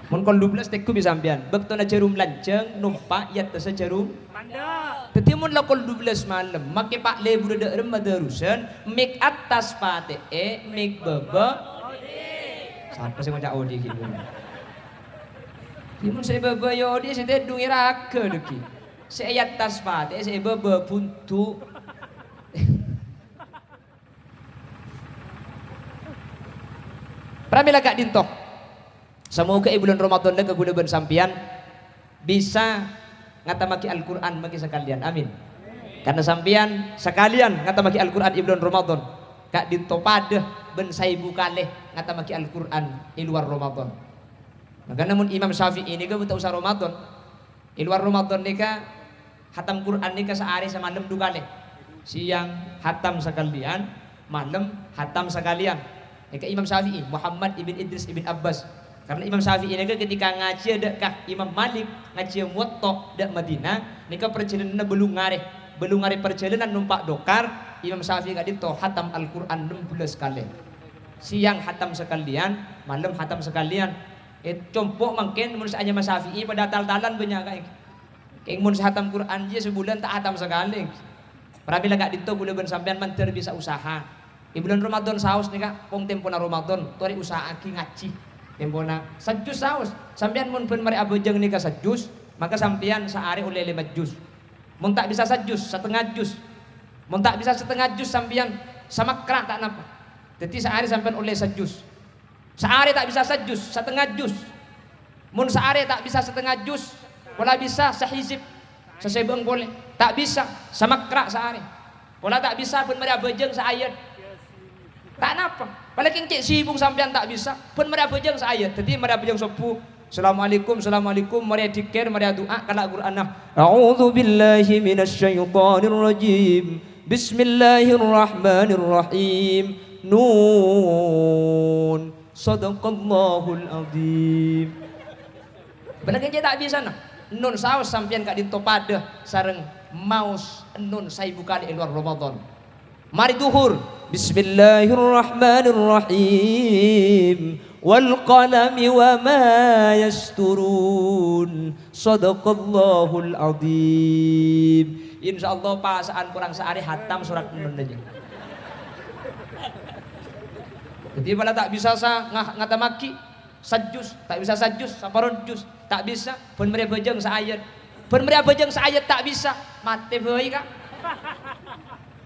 Mon kol dubellâs tèngghu bi' sampèyan, bâktona jhârum lanjhâng nompa' è attassa jhârum. Mandâ'. Dhâddhi mon la kol dubellâs malem, makè pa' lebur dâ' remma Darusan, mik attas patè'è, mik bâbâ. Sapa sè ngoca' odi' ghi' mon? Ghi' mon sè bâbâ ya odi', sè tèdung è raghâ dâggi'. Sè è attas patè'è, sè è bâbâ buntu'. Pramèla ka'dinto. Samoga è bulân Ramadan nèka kaulâ bân sampèyan bisa ngatammaghi Al-Qur'an makè sakalèyan. Amin. Karna sampèyan sakalèyan ngatammaghi Al-Qur'an è bulân Ramadan, ka'dinto padâ bân saèbu kalè ngatammaghi Al-Qur'an è lowar Ramadan. Mangkana mon Imam Syafi'i nèka bâ ta' osa Ramadan. È lowar Ramadan nèka, hatam Qur'an nèka saarè samalem du kalè. Sèyang hatam sakalèyan, malem hatam sakalèyan. Nèka Imam Syafi'i, Muhammad ibn Idris ibn Abbas. Karna Imam Syafi'i nèka ketika ngajhiyâ dâ' ka Imam Malik, ngajhiyâ Muwatta' dâ' Madinah, nèka parjhâlânanna bâllung arè. Bâllung arè parjhâlânan nompa' dokar, Imam Syafi'i ka'dinto hatam Al-Qur'an nem bellâs kalè. Sèyang hatam sakalèyan, malem hatam sakalèyan. È, compo' mangkèn mon sè anyama Syafi'i padâ tal-talan bânnya' kaè. Kèng mon sè hatam Qur'an jiyâ sabulân ta' hatam sakalè. Pramèla ka'dinto kaulâ bân sampèyan mandhâr bisa usaha. È bulân Ramadan saos nèka, pong tempona Ramadan, torè usaha'aghi ngajhi. Tempona sajjus saos. Sampèyan mon bân marè abhâjâng nèka sajjus, maka sampèyan saarè ollè lèma jus. Mon ta' bisa sajjus, satengnga jus. Mon ta' bisa satengnga jus sampèyan, samakra ta' napa. Dhâddhi saarè sampèyan ollè sajus. Saarè ta' bisa sajus, satengnga jus. Mon saarè ta' bisa satengnga jus, pola bisa sahizib, sasèbâng polè. Ta' bisa, samakra' saarè. Pola ta' bisa bân marè abhâjâng saayat. Ta' napa. Palèng cè' sibuk sampèyan ta' bisa, bân marè abhâjâng saayat. Dhâddhi marè abhâjâng sobbhu, "Assalamualaikum, assalamualaikum," marè adhikkèr, marè adu'a, kala' Qur'anna. "A'udzubillahi minasyaitonirrajim. Bismillahirrahmanirrahim. Nun. Shadaqallahul adzim." Bânnè cè' ta' bisana. Nun saos sampèyan ka'dinto padâ sareng maos nun saèbu kalè è lowar Ramadan. Marè dhuhur, "Bismillahirrahmanirrahim. Wal qalami wa ma yasturun. Shadaqallahul adzim." Insyaallah, pasa'an korang saarè hatam sorat nun jâ. Dhâddhi, pola ta' bisa sa-, nga-, ngatamaghi sajus, ta' bisa sajus, saparo jus, ta' bisa, bân marè abhâjâng saayat. Bân marè abhâjâng saayat ta' bisa, matè bhâi, Ka'.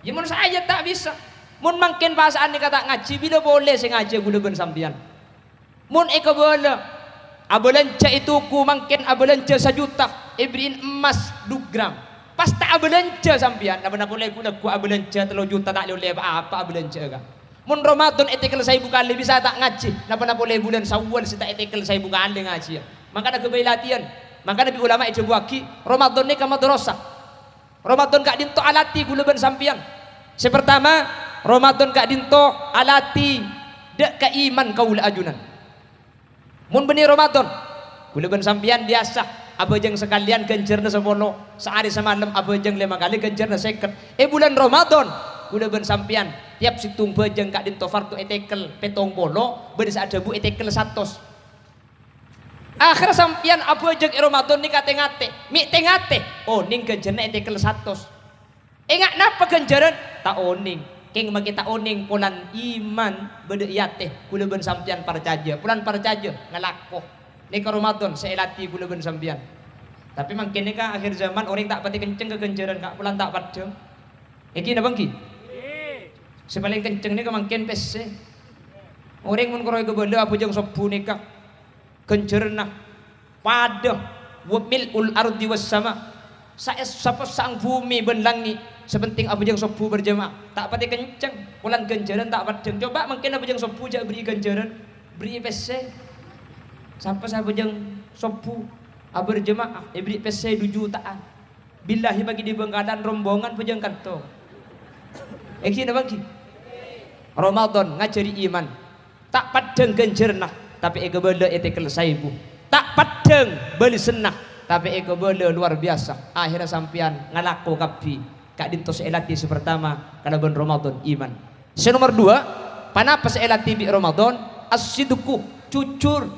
Yâ, mon saayat ta' bisa. Mon mangkèn pasa'an nèka ta' ngajhi, bilâ polè sè ngajhi ghulâ bân sampèyan? Mon èkabâlâ, abâlânjhâ è toko mangkèn abâlânjhâ sajuta, èberri'in emmas du gram. Pas ta' abâlânjhâ sampèyan, napa-napa polè ghu-, lagghu' abâlânjhâ tello juta ta' lè-ollè pa-apa abâlânjhâ, Ka'. Mon Ramadan ètekel saèbu kalè bisa ta' ngajhi, napa-napa polè bulân Syawal sè ta' ètekel saèbu kalè ngajhiyâ. Mangkana ghâbây latèyan. Mangkana bi' ulama èdhâbuwaghi, Ramadan nèka madrasah. Ramadan ka'dinto alatè ghulâ bân sampèyan. Sè partama, Ramadan ka'dinto alatè dâ' ka iman kaulâ ajunan. Mon bânnè Ramadan, ghulâ bân sampèyan biyasa abhâjâng sakalèyan ghânjhârânna sapolo, saarè samalem abhâjâng lèma kalè ghânjhârânna sèket. È bulân Ramadan, ghulâ bân sampèyan tiyap sèttong bhâjâng ka'dinto fardu ètekel pèttong polo, bâdâ sè adhâbu ètekel satos. Akhèrra sampèyan abhâjâng è Ramadan nèka tè-ngatè, mè' tè-ngatè, onèng ghânjhârânna ètekel satos. Enga' napa ghânjhârân? Ta' onèng. Kèng makè ta' onèng polana iman bâdâ è atè. Ghulâ bân sampèyan parcajâ, polana parcajâ ngalako. Nèka Ramadan sè èlatè ghulâ bân sampèyan. Tapè mangkèn nèka akhir zaman orèng ta' patè kencèng ka ghânjhârân, Ka', polana ta' paddhâng. Èngghi napa èngghi? Sè palèng kencèng nèka mangkèn pèssè. Orèng mon karo èkabâlâ abhâjâng sobbhu nèka ghânjhârânna padâ wa mil'ul ardi was sama. Saès-, sapossa'an bhumè bân langngè', sè pentèng abhâjâng sobbhu berjamaah. Ta' patè kencèng, polana ghânjhârân ta' paddhâng. Coba mangkèn abhâjâng sobbhu jhâ' berri' ghânjhârân, berri' pèssè. Sapa sè abhâjâng sobbhu, aberjamaah, èberri' pèssè du juta'an. Billahi, maghi dhi Bhângkalan rombongan bhâjâng kanto. Èngghi napa èngghi? Ramadan ngajhâri iman. Ta' paddhâng ghânjhârânna, tapè èkabâlâ ètekel saèbu. Ta' paddhâng bâlessanna, tapè èkabâlâ lowar biyasa. Akhèrra sampèyan ngalako kabbhi ka'dinto sè èlatè sè partama kalabân Ramadan, iman. Sè nomer duwâ', ponapa sè èlatè bi' Ramadan? As-sidqu, jujur.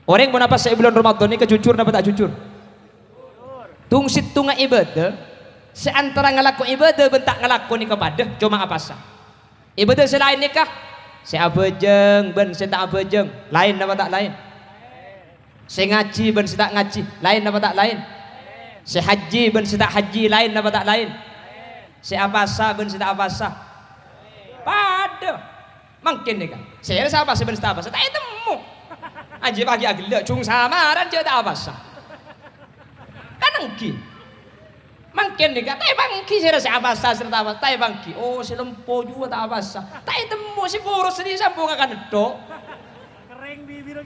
Orèng mon apasa è bulân Ramadan nèka jujur napa ta' jujur? Tong-sèttongnga ibâdâ, sè antara ngalako ibâdâ bân ta' ngalako nèka padâ, coma apasa. Ibâdâ sè laèn nèka, sè abhâjâng bân sè ta' abhâjâng, laèn napa ta' laèn? Sè ngajhi bân sè ta' ngajhi, laèn napa ta' laèn? Sè hajji bân sè ta' hajji, laèn napa ta' laèn? Sè apasa bân sè ta' apasa, padâ. Mangkèn nèka, sè sapa sè bân sè ta' apasa? Ta' ètemmo. Ajiyâ paghi aghellâ', jhung samaran jhâ' ta' apasa. Kan èngghi. Mangkèn nèka, ta' èpangghi sè sè apasa, sè ta' apasa, ta' èpangghi. Oh, sè lempo juwâ ta' apasa. Ta' ètemmo, sè poros sè sambhung ngakan netto. Kerrèng bibirra.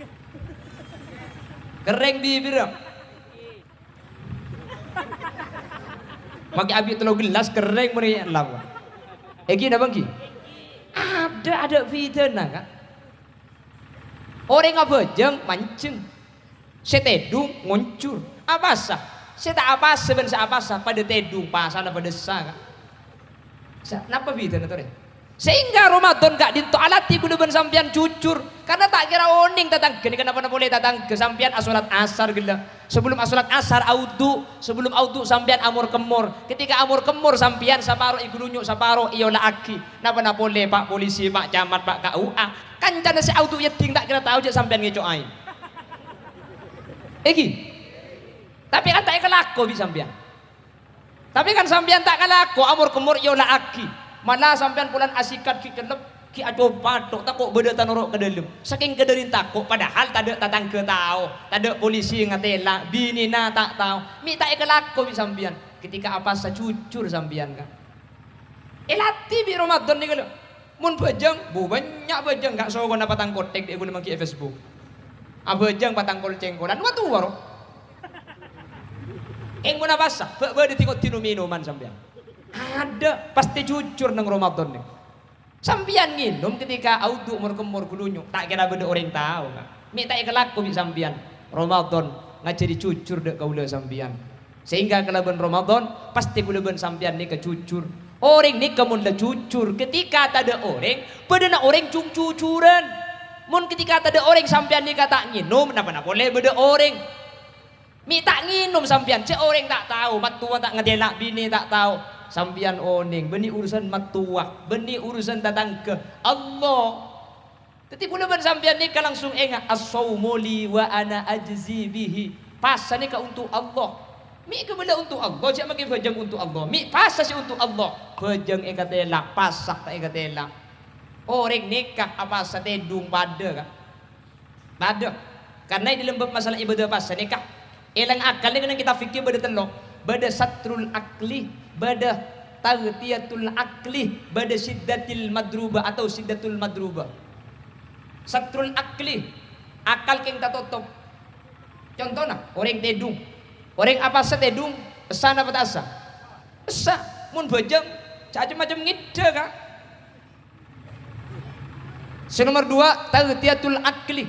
Kerrèng bibirra. Makè abi' tello gellas kerrèng mon èlap. Èngghi napa èngghi? Adâ', adâ' bhidhâna, Ka'. Orèng abhâjâng manjheng. Sè tèdung ngonjhur. Apasa? Sè ta' apasa bân sè apasa padâ tèdung, pasana padâ essa, Ka'. Sa-, napa bhidhâna, torè? Sehingga Ramadan ka'dinto alatè ghulâ bân sampèyan jujur, karna ta' kèra onèng tatangghâ nèka napa-napa polè tatangghâ. Sampèyan asolat asar ghellâ'. Sebelum asolat asar, audhu. Sebelum audhu, sampèyan amor-kemmor. Ketika amor-kemmor, sampèyan saparo èghulunyu', saparo èola'aghi. Napa-napa polè, Pak Polisi, Pak Camat, Pak K U A. Kancana sè audhu yèddhing ta' kèra tao jhâ' sampèyan ngèco' aèng. Èngghi. Tapè kan ta' èkalako bi' sampèyan. Tapè kan sampèyan ta' kalako, amor-kemmor èola'aghi. Mala sampèyan polana asikat ghi' cellep. Ghi' aco-paco, tako' bâdâ tanoro' ka dâlem. Sakèng kadârin tako', padahal tadâ' tatangghâ tao, tadâ' polisi ngatela', binèna ta' tao. Mè' ta' èkalako bi' sampèyan. Ketika apasa jujur sampèyan, Ka'. Èlatè bi' Ramadan nèka, lho. Mon bhâjâng, bu, bânnya' bhâjâng, ka' sokona patang kothèk dâ' ghulâ mangghi è Facebook. Abhâjâng patang kol-cèngkolan, wa towa, ro. Kèng mon apasa, bâ-, bâdâ tèngo dino minoman sampèyan. Adâ', pastè jujur neng Ramadan nèka. Sampèyan ngènom ketika audhu' mor-kemmor ghulunyo, ta' kèra bâdâ orèng tao, Ka'. Mè' ta' èkalako bi' sampèyan. Ramadan ngajhâri jujur dâ' kaulâ sampèyan. Sehingga kalabân Ramadan, pastè kaulâ bân sampèyan nèka jujur. Orèng nèka mon la jujur, ketika tadâ' orèng, bâdâna orèng jung-jujuran. Mon ketika tadâ' orèng sampèyan nèka ta' ngènom, napa-napa polè bâdâ orèng. Mè' ta' ngènom sampèyan, jhâ' orèng ta' tao, mattowa ta' ngatela' binè ta' tao. Sampèyan onèng, bânnè urusan mattowa, bânnè urusan tatangghâ. Allah. Dhâddhi, kaulâ bân sampèyan nèka langsung enga', "As-shaumu li wa ana ajzi bihi." Pasa nèka untuk Allah. Mè' kabâlâ untuk Allah, jhâ' makè bhâjâng untuk Allah. Mè' pasa sè untuk Allah, bhâjâng èkatela', pasa ta' èkatela'. Orèng nèka apasa tèdung padâ, Ka'. Padâ. Karna è dâlem bab masalah ibadah pasa nèka, è lèng akal nèka neng kitab fikih bâdâ tello'. Bâdâ satrul akli, bâdâ taghtiyatul akli, bâdâ syiddatil madrubah atau syiddatul madrubah. Satrul akli, akal kèng tatotop. Contona, orèng tèdung. Orèng apasa tèdung, essa napa ta' essa? Essa. Mon bhâjâng, ca-, macem-macem ngèdhâ, Ka'. Sè nomer dua, taghtiyatul akli.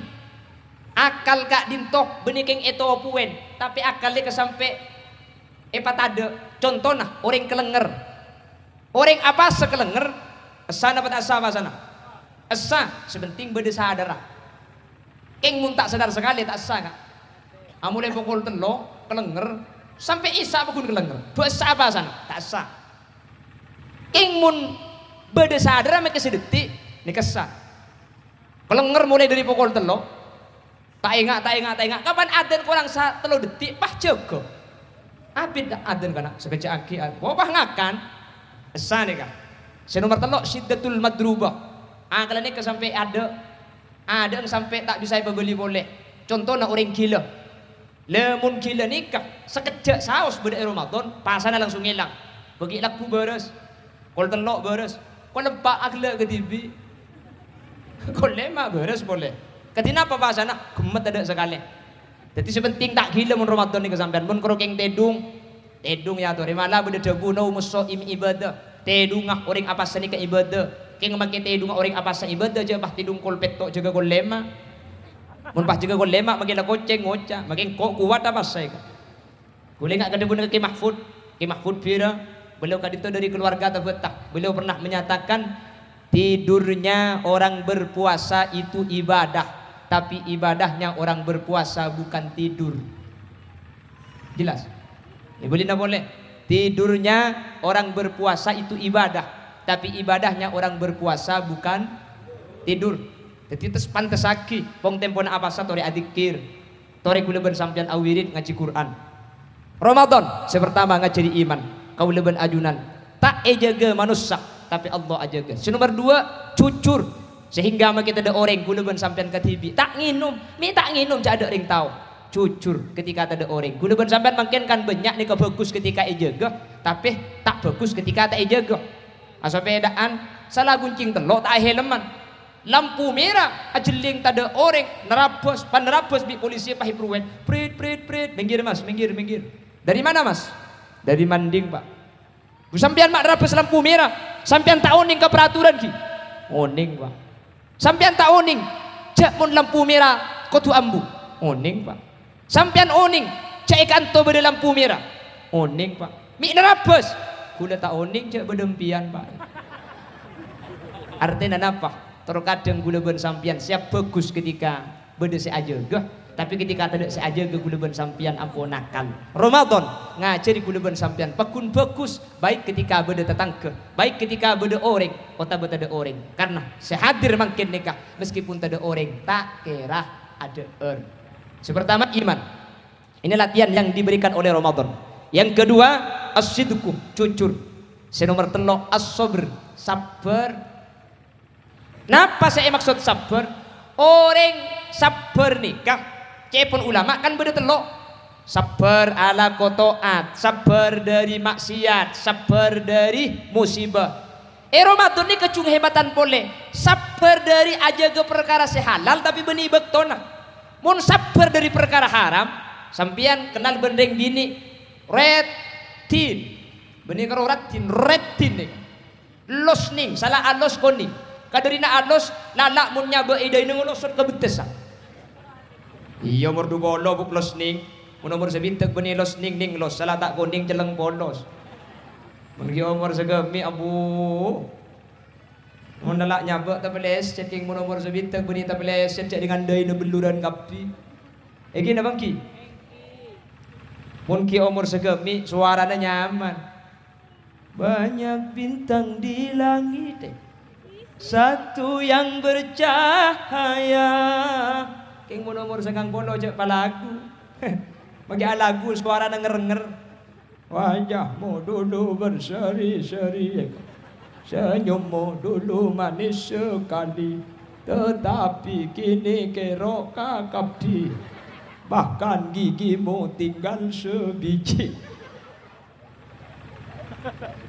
Akal ka'dinto bânnè kèng ètopowèn, tapè akal nèka sampè' èpatadâ'. Contona, orèng kalènger. Orèng apasa kalènger, essa napa ta' essa apasana? Essa, sè pentèng bâdâ sadhârra. Kèng mon ta' sadhâr sakalè, ta' essa, Ka'. Amolaè pokol tello', kalènger, sampè' Isya' paggun kalènger. Bâ' essa apasana? Ta' essa. Kèng mon bâdâ sadhârra makè sadheddhi', nèka essa. Kalènger molaè dâri pokol tello', ta' enga', ta' enga', ta' enga'. Kapan adzan korang sa-, tello deddhi', pas jâgâ. Abit adzan kana', sakejjhâ' aghi', a-, wah, pas ngakan. Essa nèka. Sè nomer tello', syiddatul madrubah. Akalla nèka sampè' adâ', adâ' sampè' ta' bisa èpabâli polè. Contona orèng ghilâ. Lamon ghilâ nèka, sakejjhâ' saos bâdâ è Ramadan, pasana langsung èlang. Bâgi' lagghu bârâs. Kol tello' bârâs. Kol empa' aghellâ' kadhibi'. Kol lèma' bârâs polè. Kadhi napa pasana? Ghemmet tadâ' sakalè. Dhâddhi sè pentèng ta' ghilâ mon Ramadan nèka sampèyan. Mon karo kèng tèdung, tèdung ya torè. Mala bâdâ dhâbu, "Naumus shaim ibadah." Tèdungnga orèng apasa nèka ibadah. Kèng makè tèdungnga orèng apasa ibadah, jhâ' pas tèdung kol pètto' jâgâ kol lèma'. Mon pas jâgâ kol lèma', makè la kocèng ngoca', makè engko' kowat apasa èka. Ghulâ enga' ka dhâbuna Kè Mahfud. Kè Mahfud Bira, beliau ka'dinto dari keluarga Tabatak. Beliau pernah menyatakan, "Tidurnya orang berpuasa itu ibadah, tapi ibadahnya orang berpuasa bukan tidur." Jelas? Èbâlina polè. "Tidurnya orang berpuasa itu ibadah, tapi ibadahnya orang berpuasa bukan tidur." Dhâddhi tes-, pantessaghi, pong tempona apasa torè adzikir. Torè kaulâ bân sampèyan awirid ngajhi Qur'an. Ramadan, sè partama ngajhâri iman, kaulâ bân ajunan. Ta' èjâgâ manossa, tapè Allah ajâgâ. Sè nomer dua, jujur. Sehingga makè tadâ' orèng, kaulâ bân sampèyan kadhibi'. Ta' ngènom, mè' ta' ngènom, jhâ' adâ' orèng tao. Jujur ketika tadâ' orèng. Kaulâ bân sampèyan mangkèn kan bânnya' nèka bhâghus ketika èjâgâ, tapè ta' bhâghus ketika ta' èjâgâ. Asapèdaan, sala ghuncèng tello' ta' ahèlman. Lampu mèra, ajhelling tadâ' orèng, narabâs, panerabâs bi' polisi pas èprowen. Prit, prit, prit, "Minggir, Mas, minggir, minggir." "Dari mana, Mas?" "Dari Manding, Pak." "Bu, sampèyan ma' narabâs lampu mèra, sampèyan ta' onèng ka peraturan, ghi?" "Onèng, Pak." "Sampèyan ta' onèng, jhâ' mon lampu mèra kodhu ambu?" "Onèng, Pak." "Sampèyan onèng jhâ' è kanto bâdâ lampu mèra?" "Onèng, Pak." "Mè' narabâs?" "Kaulâ ta' onèng jhâ' bâdâ empèyan, Pak." Artèna napa? Terkadang kaulâ bân sampèyan sè bhâghus ketika bâdâ sè ajâgâ, tapè ketika tadâ' sè ajâgâ kaulâ bân sampèyan ampon nakal. Ramadan ngajhâri kaulâ bân sampèyan paggun bhâghus, baik ketika bâdâ tatangghâ, baik ketika bâdâ orèng, otabâ tadâ' orèng. Karna sè hadir mangkèn nèka, meskipun tadâ' orèng, ta' kèra adhâ'âr. Sè partama, iman. Ini latihan yang diberikan oleh Ramadan. Yang kedua, as-sidqu, jujur. Sè nomer tello', as-sabr, sabbhâr. Napa sè èmaksod sabbhâr? Orèng sabbhâr nèka, ca'èpon ulama kan bâdâ tello'. Sabbhâr alako ta'at, sabbhâr dâri ma'siyat, sabbhâr dâri musibah. È Ramadan nèka jhung hèbatan polè, sabbhâr dâri ajâgâ parkara sè halal tapè bânnè bâktona. Mon sabbhâr dâri parkara haram, sampèyan kennal bân rèng binè', raddhin. Bânnè karo raddhin, raddhin nèka. Los nèng, sala alos konèng. Kadârina alos, lala' mon nyabâ' è dâina ngolosot ka bettessa. Iyâ, omor dupolo, Bu', los nèng. Mon omor sabidhâk bânnè los nèng, nèng los, sala ta' konèng cellèng polos. Mon ghi' omor sagâmè', abu. Mon lala' nyabâ' tapalèsèt, kèng mon omor sabidhâk bânnè tapalèsèt, jhâ' dhingan dâina bellurân kabbhi. Èngghi napa èngghi? Mon ghi' omor sagâmè', sowarana nyaman. Banyak bintang di langit, satu yang bercahaya. Kèng mon omor sangang polo jhâ' palagu. Maghi alagu sowarana ngèr-ngèr. Wajahmu dulu berseri-seri, senyummu dulu manis sekali, tetapi kini kerok kakabbhi, bahkan gigimu tinggal sebiji.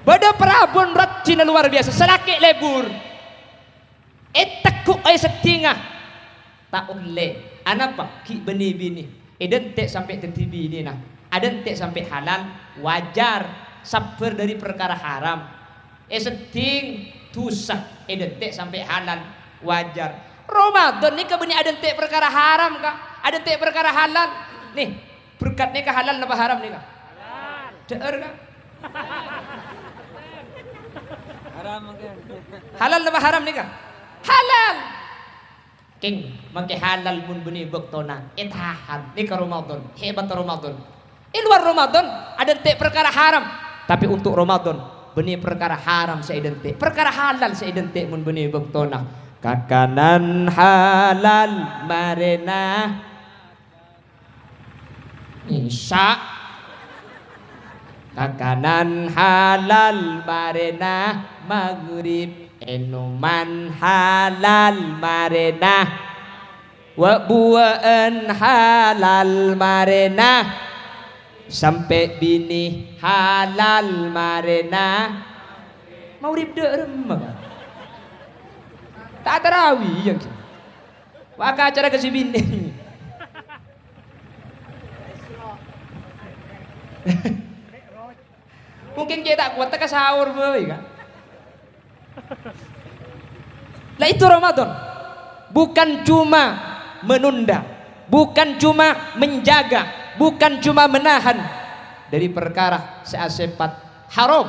Bâdâ parabân raddhinna lowar biyasa, salakè' lebur. Ètegghu' èseddhinga. Ta' ollè. Anapa? Ghi' bânnè binè. Èdântè' sampè' dhâddhi binèna. Adântè' sampè' halal, wajar. Sabbhâr dâri parkara haram. Èseddhing dhusa. Èdântè' sampè' halal, wajar. Ramadan nèka bânnè adântè' parkara haram, Ka'. Adântè' parkara halal. Nè, Berkat nèka halal napa haram nèka? Dhâ'âr, Ka'? Haram mungkin. Halal napa haram nèka? Halal. Kèng, makè halal mon bânnè bâktona, ètahan. Nèka Ramadan, hebat Ramadan. È lowar Ramadan, adântè' parkara haram. Tapè untuk Ramadan, bânnè parkara haram sè èdântè'. Parkara halal sè èdântè' mon bânnè bâktona. Kakanan halal marèna. Isya. Kakanan halal marèna maghrib, ènoman halal marèna, wa'-buwâ'ân halal marèna, sampè' binè halal marèna. Maghrib dâ' remma, Ka'? Ta' atarawi, ya, Ki? Wa' ka acara ka si binè. Mungkin cè' ta' kowat ka sahur bhâi, Ka'. Lah, itu Ramadan. Bukan cuma menunda, bukan cuma menjaga, bukan cuma menahan dari perkara sè asèpat haram.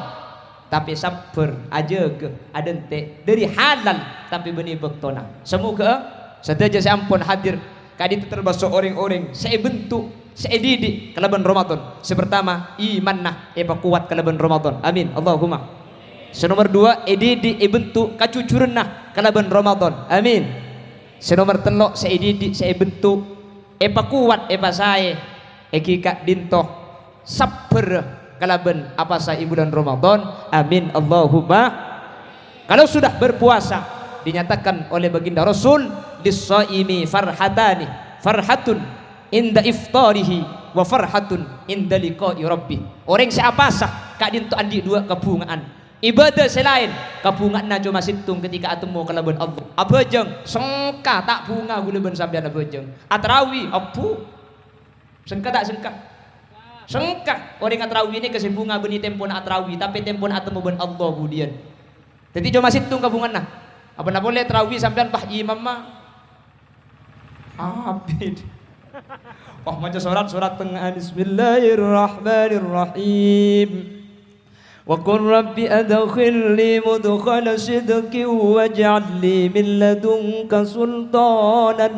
Tapè sabbhâr, ajâgâ, adântè' dâri halal, tapè bânnè bâktona. Samoghâ sadhâjâ sè ampon hadir ka'dinto tamaso' orèng-orèng sè èbentuk, sè èdidik kalabân Ramadan. Sè partama, imanna èpakowat kalabân Ramadan. Amin. Allahumma. Sè nomer duwâ', èdidik, èbentuk kajujuranna kalabân Ramadan. Amin. Sè nomer tello', sè èdidik, sè èbentuk, èpakowat, èpasaè, èngghi ka'dinto sabbhâr kalabân apasa è bulân Ramadan. Amin, Allahumma. Kalau sudah berpuasa, dinyatakan oleh baginda Rasul, "Lis-shaimi farhatani, farhatun inda iftarihi, wa farhatun inda liqa'i rabbih." Orèng sè apasa ka'dinto andi' duwâ' kabhunga'an. Ibadah sè laèn, kabhunga'anna coma sèttong ketika atemmo kalabân Allah. Abhâjâng, sengka ta' bhunga ghulâ bân sampèyan abhâjâng. Atarawi, abbhu. Sengka ta' sengka? Sengka. Orèng atarawi nèka sè bhunga bânnè tempona atarawi, tapè tempona atemmo bân Allah budiyân. Dhâddhi coma sèttong kabhunga'anna. Apana polè atarawi sampèyan pas imamma? Abit. Wah, maca sorat, sorat tengah. Bismillahirrahmanirrahim. Wa qul rabbi adkhilni mudkhala sidqin waj'al li min ladunka sultanan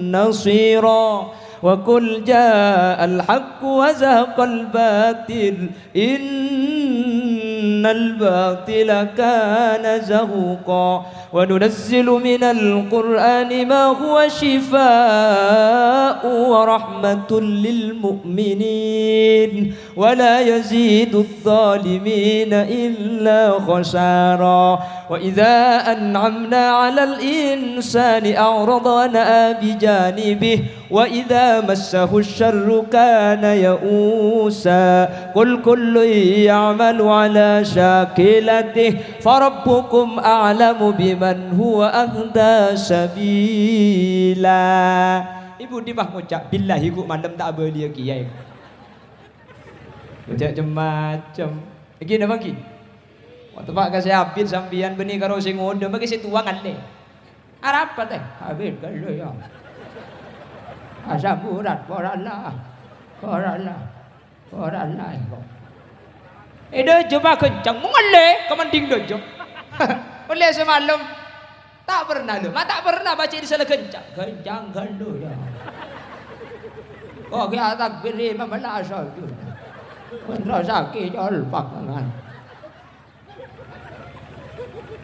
nasira. Wa qul ja'al haqqu wa zahaqal batil, innal batila kana zahuqa. وننزل من القرآن ما هو شفاء ورحمة للمؤمنين ولا يزيد الظالمين إلا خسارا. وإذا أنعمنا على الإنسان أعرض ونأى بجانبه وإذا مسه الشر كان يئوسا. قل كل يعمل على شاكلته فربكم أعلم بمن هو أهدى سبيلا. Ibu Dipah ngoca', "Billahi, ghu' malem ta' abâliyâ kèya." Ngoca' cem-macem. Iki napa, Ki? Wah, tepa' ka sè abit sampèyan bânnè karo sè ngodâ, mangkè sè towa ngallè. Arapa, tè? Abit ghâllu, yâ. Asam urat, porala. Porala. Ora laèn kok. È, dâjâ paghâncang, mongallè ka manding dâjâ. Ollè samalem. Ta' pernah, lho. Ma' ta' pernah bâca è dissa la ghâncang. Ghâncang ghâllu, yâ. Kok ghi' atakbir lèma bellâs saja. Kon rasakè col pakangan.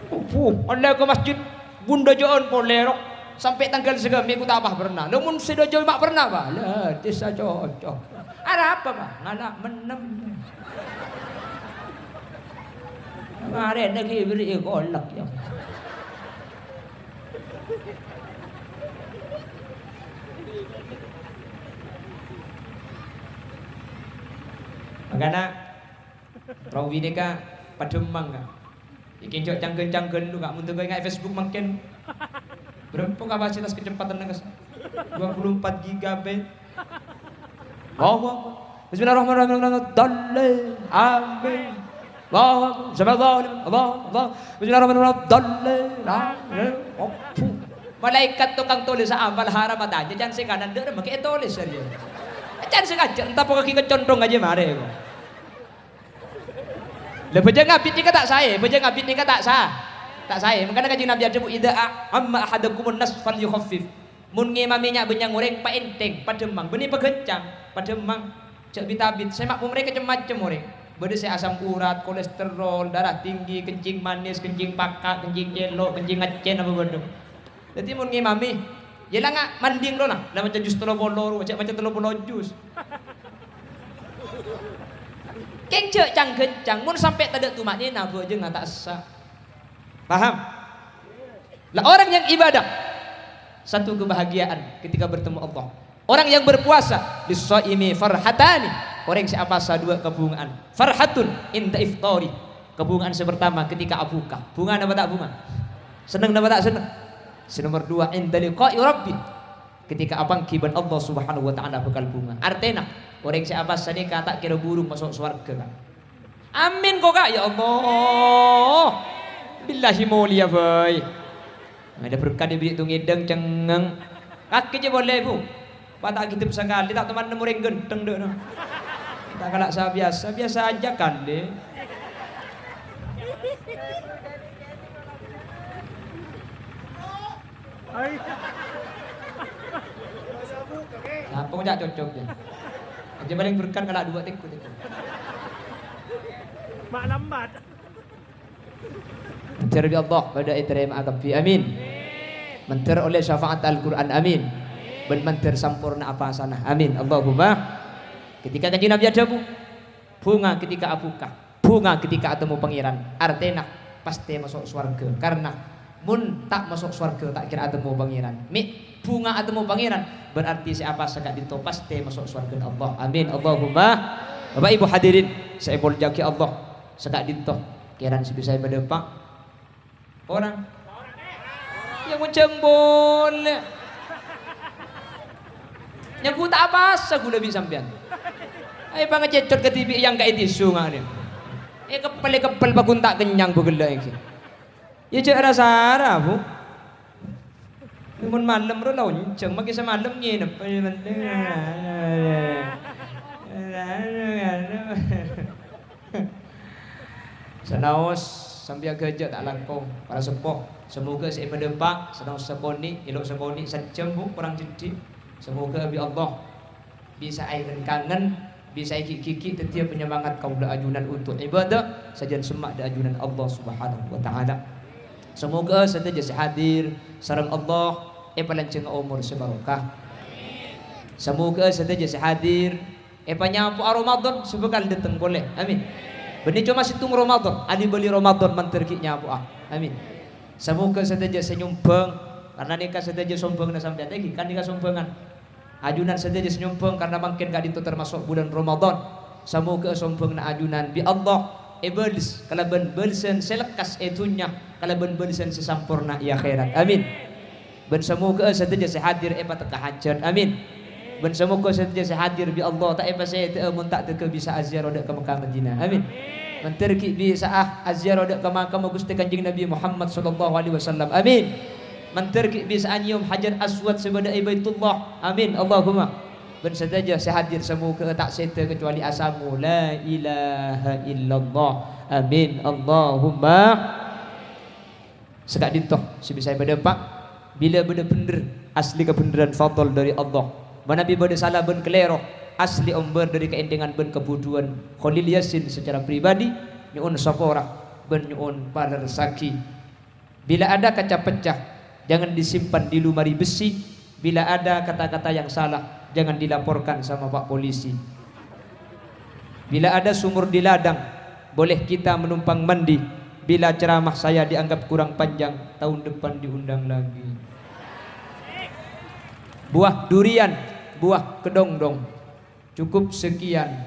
Opo, ollè ka masjid, bun dâjâ'ân polè, ro. Sampè' tangghâl saghâmè ghu' ta' pas pernah. Lha, mon sè dâjâ ma' pernah, Pak? Lha, dissa cocok. Arapa, Pak? Ngala' mennem. Marèna ghi' bherri'i kolak, yâ. Mangkana, Rawi nèka padâ mang, Ka'. Èkèng jhâ' cang-ghâncang ghâllu, Ka'. Mon tèngghâ ènga' è Facebook mangkèn. Bârâmpa kapasitas kecepatanna, Ka'? Dua puluh empat gigabyte. Allahu Akbar. Bismillahirrahmanirrahim. Dhalin. Amin. Allahu Akbar. Sami'allahu liman. Allahu Akbar. Bismillahirrahmanirrahim. Dhalin. Amin. Malaèkat tokang tolès apal haram atanya, can sè kanan dâ' remma kè ètolès, arèya. Can sè ngajhâk, entah pokok ghi' keconthong ajâ marè, kok. Lha, bhâjâng abit nèka ta' saè, bhâjâng abit nèka ta' sa-, ta' saè. Mangkana Kanjeng Nabi adhâbu, "Idza a-, amma ahadakumun nas falyukhaffif." Mon ngimami nya'-bânnya' orèng, paènthèng, padâ mang, bânnè paghâncang, padâ mang. Jhâ' bit-abit, sè ma'mum rèya cem-macem orèng. Bâdâ sè asam urat, kolesterol, darah tinggi, kencing manis, kencing paka', kencing cèlo', kencing ngèccèn, apa bâdâ. Dhâddhi, mon ngimami, yâ la nga-, manding rowa, la maca jus tello polo, jhâ' maca tello polo jus. Kèng jhâ' cang-ghâncang, mon sampè' tadâ' tuma'ninah, bhâjângnga ta' essa. Paham? Lah, orang yang ibadah, satu kebahagiaan ketika bertemu Allah. Orang yang berpuasa, "Lis-shaimi farhatani." Orèng sè apasa duwâ' kabhunga'an. Farhatun inda iftari. Kabhunga'an sè pertama ketika abuka. Bhunga napa ta' bhunga? Senneng napa ta' senneng? Sè nomer duwâ', inda liqa'i rabbi. Ketika apangghi bân Allah Subhanahu wa Ta'ala bhâkal bhunga. Artèna, orèng sè apasa nèka ta' kèra burung maso' sowarghâ, Ka'. Amin, ko, Ka', ya Allah. Billahi molèya bhâi. Ada berkat ibu itu ngèdhâng cengngeng. Kakè jhâ' polè, Bu. Pas ta' ghidhep sakalè, ta' toman nemmo orèng ghântheng, dâ', no. Ta' kala' sabiyasa, biyasa ajâ kalè. Ai. Apa cak cocok ya? Aja paling berkat kalau dua tiku, tiku. Mak lambat. Mandhâr bi' Allah padâ ètarèma kabbhi. Amin. Mandhâr ollè syafaat Al-Qur'an. Amin. Bân mandhâr samporna apasana. Amin. Allahumma. Ketika Kanjeng Nabi adhâbu, "Bhunga ketika abuka, bhunga ketika atemmo Pangèran." Artèna, pastè maso' sowarghâ. Karna mon ta' maso' sowarghâ, ta' kèra atemmo Pangèran. Mè' bhunga atemmo Pangèran, berarti sè apasa ka'dinto pastè maso' sowarghâna Allah. Amin. Allahumma. Bapak Ibu hadirin sè èmoljâ'aghi Allah, saka'dinto kèran sè bisa èpadâpa'. Orèng. Ya, ngonjhâng polè. Nyanggu ta' apasa ghulâ bi' sampèyan. Ayo, pangacècot ka dhibi' yang kaè tisu ngarè. Eh, keppel, eh, keppel, paghun ta' kennyang bu ghellâ' èngghi. Ya, jhâ' ra-sara, Bu. Mon malem ro la onjhâng, makè samalem ngènep. Sanaos sampèyan ghâjâ ta' langkong, para seppo. Semoga sè èpadâpa', sanaos sakonè', èlo' sakonè', sajjhâm, Bu, korang jhedhi'. Semoga bi' Allah bisa aèngen-kangen, bisa èghi'-ghighi' dhâddhiyâ panyemangat kaulâ ajunan untuk ibadah, sajân semma' dâ' ajunan Allah Subhanahu wa Ta'ala. Samoghâ sadhâjâ sè hadir sareng Allah èpalanjhângnga omor sè barokah. Samoghâ sadhâjâ sè hadir èpanyapo'a Ramadan sè bhâkal dâteng polè. Amin. Bânnè coma sèttong Ramadan, ali-bâli Ramadan mandhâr ghi' nyapo'a. Amin. Samoghâ sadhâjâ sè nyombhâng, karna nèka sadhâjâ sombhânganna sampèyan, èngghi, kan nèka sombhângan. Ajunan sadhâjâ sè nyombhâng karna mangkèn ka'dinto tamaso' bulân Ramadan. Samoghâ sombhânganna ajunan bi' Allah èbâles kalabân bâlessan sè lekkas è dhunnya, kalabân bâlessan sè samporna è akhèrat. Amin. Bân samoghâ sadhâjâ sè hadir èpatekka hajhât. Amin. Bân samoghâ sadhâjâ sè hadir bi' Allah ta' èpasèdhâ'â mon ta' dâgghâ bisa aziarah dâ' ka Mekkah Madinah. Amin. Mandhâr ghi' bisa'a aziarah dâ' ka makamma Ghustè Kanjeng Nabi Muhammad sallallahu alaihi wasallam. Amin. Mandhâr ghi' bisa'a nyèyom Hajar Aswad sè bâdâ è Baitullah. Amin. Allahumma. Bân sadhâjâ sè hadir samoghâ ta' sèdhâ kacobâli asango la ilaha illallah. Amin. Allahumma. Saka'dinto sè bisa èpadâpa', bilâ bâdâ bhendher, asli kabhendherran fadl dâri Allah. Manabi bâdâ sala bân kalèro, asli ombâr dâri kaèndengan bân kabhudhuwân Kholil Yasin sacara pribadi, nyo'on sapora bân nyo'on palerressaghi. Bila ada kaca pecah, jangan disimpan di lemari besi. Bila ada kata-kata yang salah, jangan dilaporkan sama Pak Polisi. Bila ada sumur di ladang, boleh kita menumpang mandi. Bila ceramah saya dianggap kurang panjang, tahun depan diundang lagi. Buah durian, buah kedondong. Cukup sekian.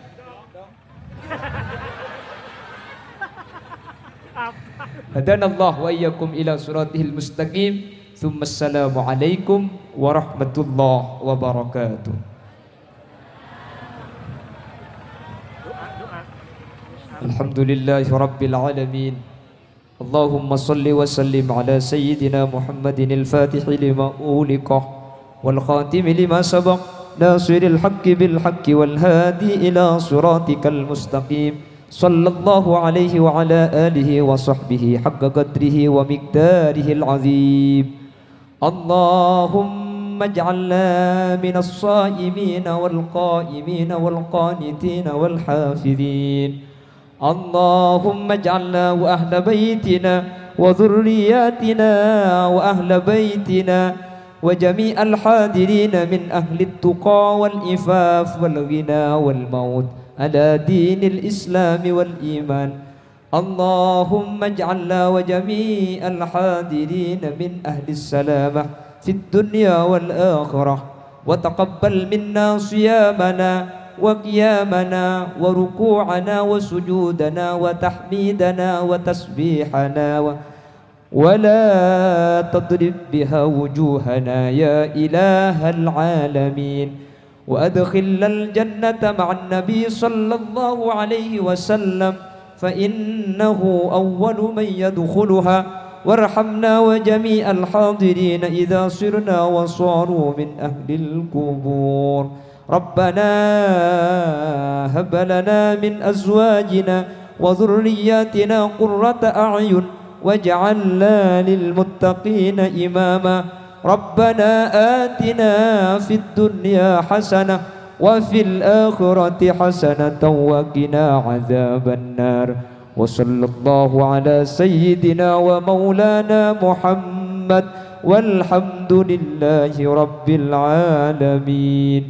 Hadanallah wa iyyakum ila siratihil mustaqim. Tsumma assalamualaikum warahmatullahi wabarakatuh. Alhamdulillahi rabbil alamin. اللهم صل وسلم على سيدنا محمد الفاتح لما أغلق والخاتم لما سبق ناصر الحق بالحق والهادي إلى صراطك المستقيم. صلى الله عليه وعلى آله وصحبه حق قدره ومقداره العظيم. اللهم اجعلنا من الصائمين والقائمين والقانتين والحافظين. اللهم اجعلنا وأهل بيتنا وذرياتنا وأهل بيتنا وجميع الحاضرين من أهل التقى والعفاف والغنى والموت على دين الإسلام والإيمان. اللهم اجعلنا وجميع الحاضرين من أهل السلامة في الدنيا والآخرة، وتقبل منا صيامنا وقيامنا وركوعنا وسجودنا وتحميدنا وتسبيحنا و-، ولا تضرب بها وجوهنا يا إله العالمين. وأدخلنا الجنة مع النبي صلى الله عليه وسلم، فإنه أول من يدخلها، وارحمنا وجميع الحاضرين إذا صرنا وصاروا من أهل القبور. ربنا هب لنا من أزواجنا وذرياتنا قرة أعين واجعلنا للمتقين إماما. ربنا آتنا في الدنيا حسنة وفي الآخرة حسنة وقنا عذاب النار. وصلى الله على سيدنا ومولانا محمد والحمد لله رب العالمين.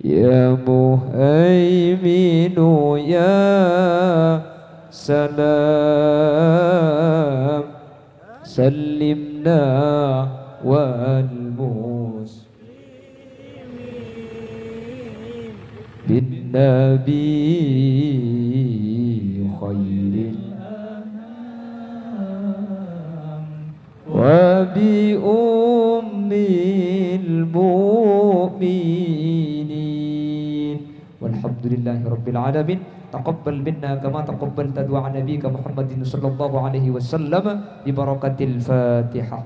يا مهيمن يا سلام، سلمنا والمسلمين بالنبي خير الأنام. وبأم المؤمنين. والحمد لله رب العالمين. تقبل منا كما تقبلت دعاء نبيك محمد صلى الله عليه وسلم ببركة الفاتحة.